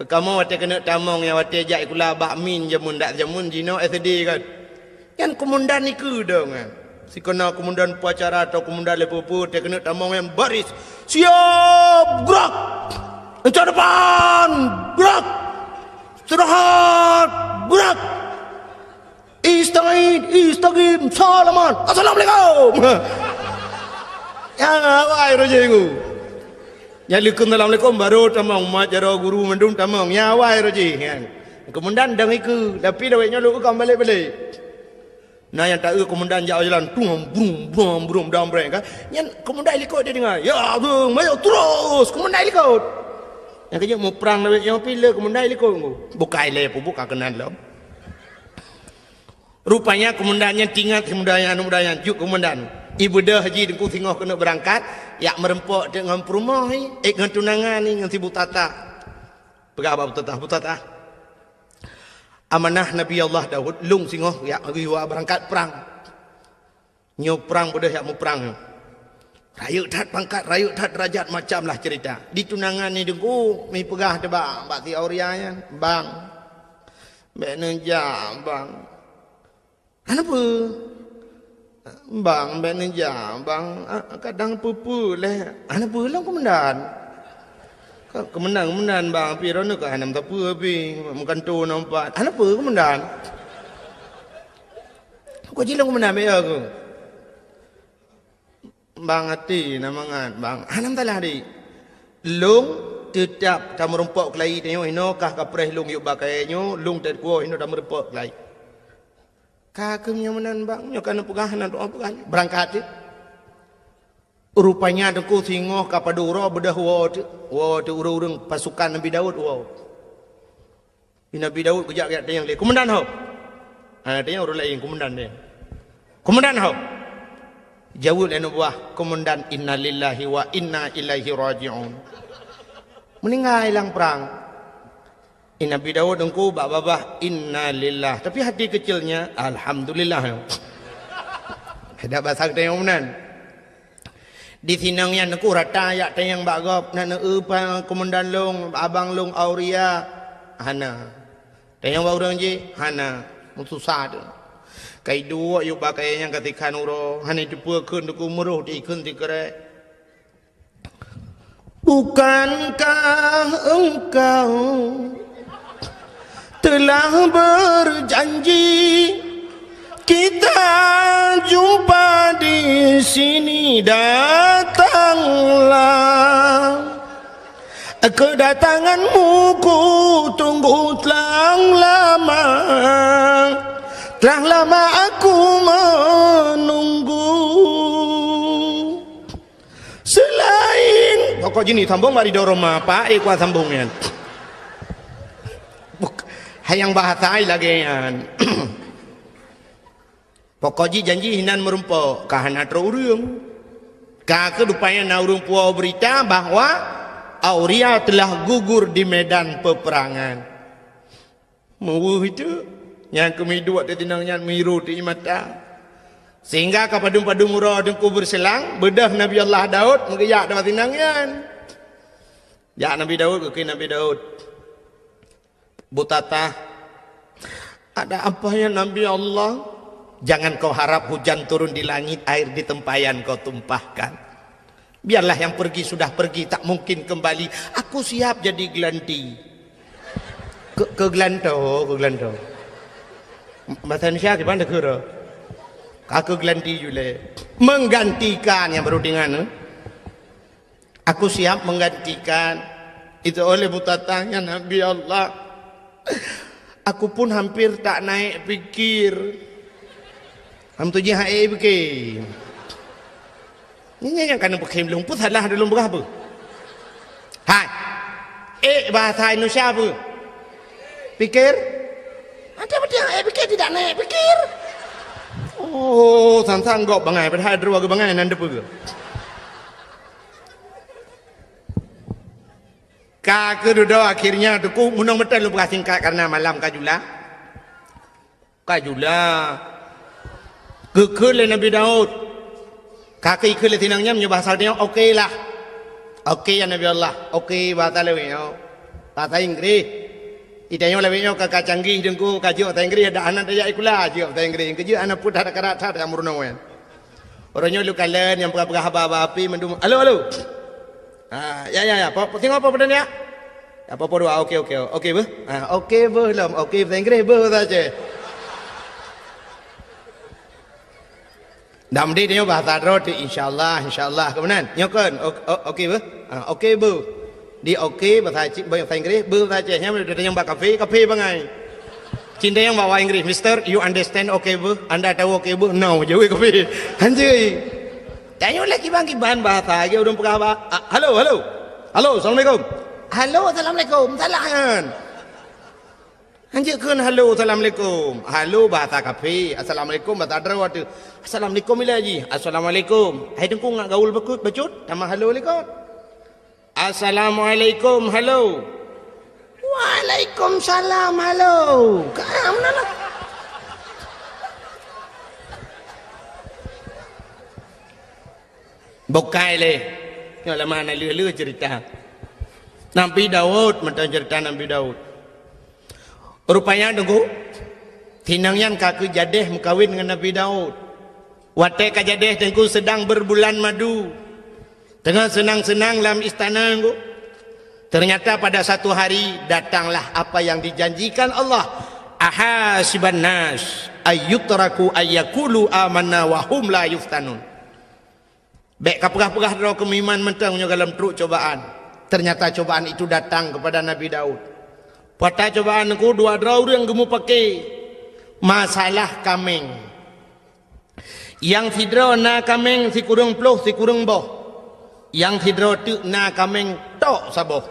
Kamoe watée keuneuk tamong nyang watée jak sikula bak min jameun dak jameun jinoe S D kan. Nyan komandan ikeue dong nyan. Sikeuna komandan upacara atau komandan level peuet, teuh keuneuk tamong nyan baris. Siap, gerak! Incat depan, gerak! Istirahat, gerak! Istagid, istagim, salaman, assalamualaikum! Ya, awai roji ku. Nyan leukeun assalamualaikum, baru tamong, mat jaroe guru mandum tamong. Ya, awai roji, nyan. Komandan dong ikeue, tapi lawét nyoe lôn ka meubalek-balek. Na nyang taeu komandan jak jalan, tum, brum, brum, brum, dam breng kan. Nyan komandan likot dia dengar. Ya, brum, mayo terus, komandan likot. Nyang keuneuk muprang lawét nyoe pih le komandan likot ngku. Bukai lé peubuka keunan lom. Rupanya komandan nyan tingat si muda nyan, aneuk muda nyan, jeuet komandan. Ibeudôh jih teungku singoh keuneuk beurangkat, jak meureumpok teuk ngon peurumoh, eh, ngon tunangan ni, ngon si Butatah. Peugah bak Butatah, Butatah. Amanah Nabi Allah Daud, lôn singoh jak geuyue beurangkat prang. Nyoe prang beudôh jak muprang nyoe. Rayeuk that pangkat, rayeuk that derajat, macam lah cerita. Di tunangan ni teungku, mi peugah teuh bak, bak si Auria nyan, "Bang, bék neujak, Bang." "Hana peue?" "Bang, bék neujak, Bang. Ah, kadang peue-peue lé." "Hana peue lom, Komandan." "Ka, Komandan, Komandan, Bang, pih droeneuh ka hana meusapeue pih, meukanto na umpat." "Hana peue, Komandan." "Ka jilong, Komandan, bék ya keuh." "Bang, até na mangat, Bang." "Hana masalah, Dik. Lôn teutab tameurumpok keulayi tanyoe, inoe kah kapreh lôn yub bak kayée nyoe, lôn teukuwoe inoe tameurumpok keulayi." "Ka keuh meunyoe meunan, Bang, nyoe ka neupeugah, hana tu'oh peugah." Beurangkat cit. Rupanya teungku singoh ka padub uroe beudôh woe teuk, woe teuk ureuëng-ureuëng pasukan Nabi Daud woe. Di Nabi Daud geujak geutanyong lé, "Komandan ho?" Hana tanyong ureuëng laén, komandan dia. "Komandan ho?" Jaweueb lé aneuk buah, "Komandan, innalillahi wa inna ilaihi raji'un." Meuninggai lam prang. Di Nabi Daud teungku bak babah, "Innalillah." Tapi hati kecilnya, "Alhamdulillah." Dak basa geutanyong meunan. Di sinong nyan teungku rata jak tanyong bak gob, "Na neueu pa komandan lôn, abang lôn Auria?" "Hana." Tanyong bak ureuëng jih, "Hana." Meususah teuk. Ka iduek yub bak kayée nyan ka sikhan uroe, hana iteupeue kheun teungku, meuroh di kheun sikrek. "Bukankah engkau telah berjanji kita jumpa di sini? Datanglah. Kedatanganmu ku tunggu telah lama. Telah lama aku menunggu." Selain pokok jini sambung bak ridho Roma, Pak, eh, kuat sambung nyan. Buk-, Hai nyang bahasa lagée nyan. Pokok jih janji hinan meurumpok, ka hana trok ureuëng. Ka keuh rupanya na ureuëng puwoe beurita bahwa Auria telah gugur di medan peperangan. Meuweuh itu, nyang keumiduek di tinong nyan miru di mata. Sehingga ka padum-padum uroe Teungku beureuselang, beudôh Nabi Allah Daud meugeujak di tinong nyan. Jak Nabi Daud, geukheun Nabi Daud, "Butatah, ada apa ya Nabi Allah? Jangan kau harap hujan turun di langit, air di tempayan kau tumpahkan. Biarlah yang pergi sudah pergi, tak mungkin kembali. Aku siap jadi gelanti." Ke, keu geulantoe, keu geulantoe. Bahasa Indonesia kiban dah kira. Ka keu geulanti julai. Menggantikan nyang baru dengan, eh? "Aku siap menggantikan." Itu oleh butatah nyan, "Nabi Allah, aku pun hampir tak naik pikir." Ham tu jih hai pikir. Nyan nyang kana beukhém lôn, peue salah lôn peugah beuh? Hai. Eh, bahasa Indonesia beuh? Pikir? Ada betul eh pikir tidak naik pikir. Oh, sang-sang gop bangai, padahal dua bangai nan depe. Ka keududoe akhirnya Teungku, meunong meuteun lôn peugah singkat karena malam ka jula. Ka jula. Geukheun lé Nabi Daud. Ka keuh ikheun lé tinong nyan meunyoe bahasa nyoe, "Oke lah." Oke ya Nabi Allah. Oke bahasa lawét nyoe. Bahasa Inggris. Itanyoe lawét nyoe ka, ka canggih Teungku, ka jeuet bahasa Inggris, dak hana tajak sikula, jeuet bahasa Inggris. Keujeuet hana peue that karat that nyang meurunoe nyan. Uroe nyoe lôn kalon nyang peugah-peugah haba-haba api mandum. Halo, halo. Ha, ya, ya, ya. Po, po, singoh po, po, ya. Ya, po, po, dua. Oke, oke. Oke, beuh. Ha, oke, beuh, lom. Oke, bahasa Inggris, beuh, bahasa Aceh. Dak meudeh nyoe bahasa droe tu, insyaallah, insyaallah. Keumanan? Nyoe kon. O-, o-, oke, beuh. Ha, oke, beuh. Di oke, bahasa Aceh, bahasa Inggris, beuh, bahasa Aceh. Nyan meudeh tanyong bak kafe, kafe bangai. Cintayong bak bahasa Inggris, "Mister, you understand oke, beuh? Anda tahu oke, beuh?" "No," jaweueb kafe. Hanjeuet. Tanyoe lé kiban-kiban bahasa, lagée ureuëng peugah haba. Ah, halo, halo. Halo, assalamualaikum. Halo, assalamualaikum. Salah nyan. Hanjeuet kheun halo, assalamualaikum. Halo bahasa kafe, assalamualaikum bahasa droe teuh. Assalamualaikum ilée jih. Assalamualaikum. Hai Teungku ngat gaul beukut bacut, tamah halo likot. Assalamualaikum, halo. Waalaikumsalam, halo. Ka meunan lah. Bukai lé. Nyoe lama na lheueh-lheueh cerita. Nabi Daud, mantong cerita Nabi Daud. Rupanya Teungku, tinong nyan ka keuh jadeh meukawen ngon Nabi Daud. Watée ka jadeh Teungku sedang berbulan madu. Teungoh seunang-seunang lam istana Teungku. Ternyata pada satu hari datanglah apa yang dijanjikan Allah. "Ahasiban nas ayyutraku ayyakulu amanna wa hum la yuftanun." Bék ka peugah-peugah droe keu meuiman mantong meunyoe gohlom trok cobaan. Ternyata cobaan itu datang kepada Nabi Daud. Peue ata cobaan Teungku, dua droe ureuëng geumupake masalah kaméng. Nyang sidroe na kaméng sikureueng ploh sikureueng boh. Nyang sidroe teuk na kaméng tok saboh.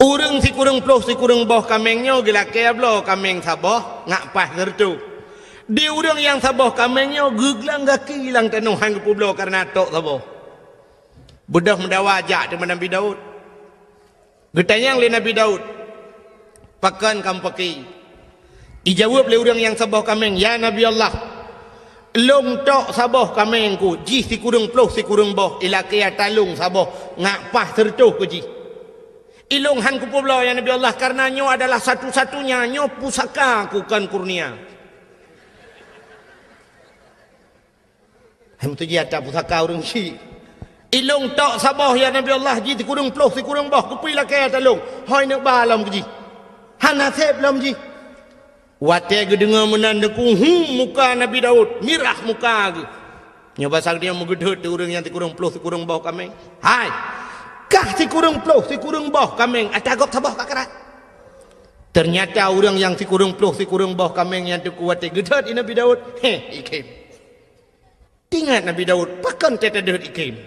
Ureuëng sikureueng ploh sikureueng boh kaméng nyoe geulakée bloe kaméng saboh ngat paih sireutôh. Di ureuëng nyang saboh kaméng nyoe geuglang gaki lam tanoh hán geupeubloe kareuna tok saboh. Beudôh meudawa jak teuma Nabi Daud. Geutanyong lé Nabi Daud, "Pakon kamoe pake?" Ijaweueb lé ureuëng nyang saboh kaméng, "Ya Nabi Allah, lôn tok saboh kaméng ku, jih sikureueng ploh sikureueng boh, ilakée ata lôn saboh ngat paih sireutôh keu jih. Ilôn hán kupeubloe, ya Nabi Allah, kareuna nyoe adalah satu-satunya, nyoe pusaka ku kon kurnia." Hai meutuji ata pusaka ureuëng syik. "Ilôn tok saboh, ya Nabi Allah, jih sikureueng ploh sikureueng boh, keupeue ilakée ata lôn? Hôi neuk ba lom keu jih. Hana sép lom jih." Watée geudeungoe meunan Teungku, hu, muka Nabi Daud mirah muka geuh. Nyoe basa geutanyoe meugeudeuet di ureuëng nyang sikureueng ploh sikureueng boh kaméng. "Hai, kah sikureueng ploh sikureueng boh kaméng, ata gob saboh ka krat." Ternyata ureuëng nyang sikureueng ploh sikureueng boh kaméng nyan Teungku watée geudeuet di Nabi Daud, heh, ikhém. Teuingat Nabi Daud, pakon teuh tadeuet ikhém.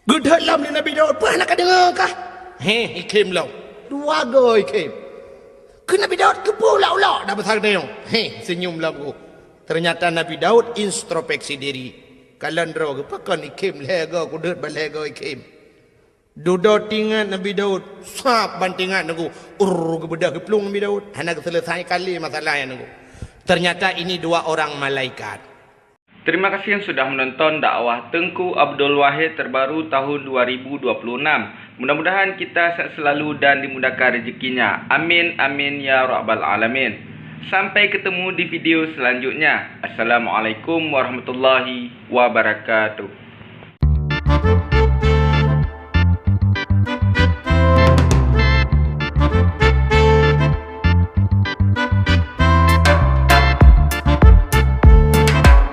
Geudeuet lom lé Nabi Daud, peue hana ka deungoe kah? Heh, ikhém lom. Dua goe ikhém. Keu Nabi Daud keupeue ulok-ulok dak besar geutanyoe? Heh, senyum lom ku. Ternyata Nabi Daud introspeksi diri. Kalon droe geupakon ikhém lhèe go kudeuet ban lhèe go ikhém. Dudoe tingat Nabi Daud, sab ban tingat nunggu. Ur, geubeudah geuplueng Nabi Daud. Hana geuseuleusai kali masalah nyan nunggu. Ternyata ini dua orang malaikat. Terima kasih yang sudah menonton dakwah Teungku Abdul Wahid terbaru tahun dua ribu dua puluh enam. Mudah-mudahan kita sehat selalu dan dimudahkan rezekinya. Amin, amin, ya rabbal alamin. Sampai ketemu di video selanjutnya. Assalamualaikum warahmatullahi wabarakatuh.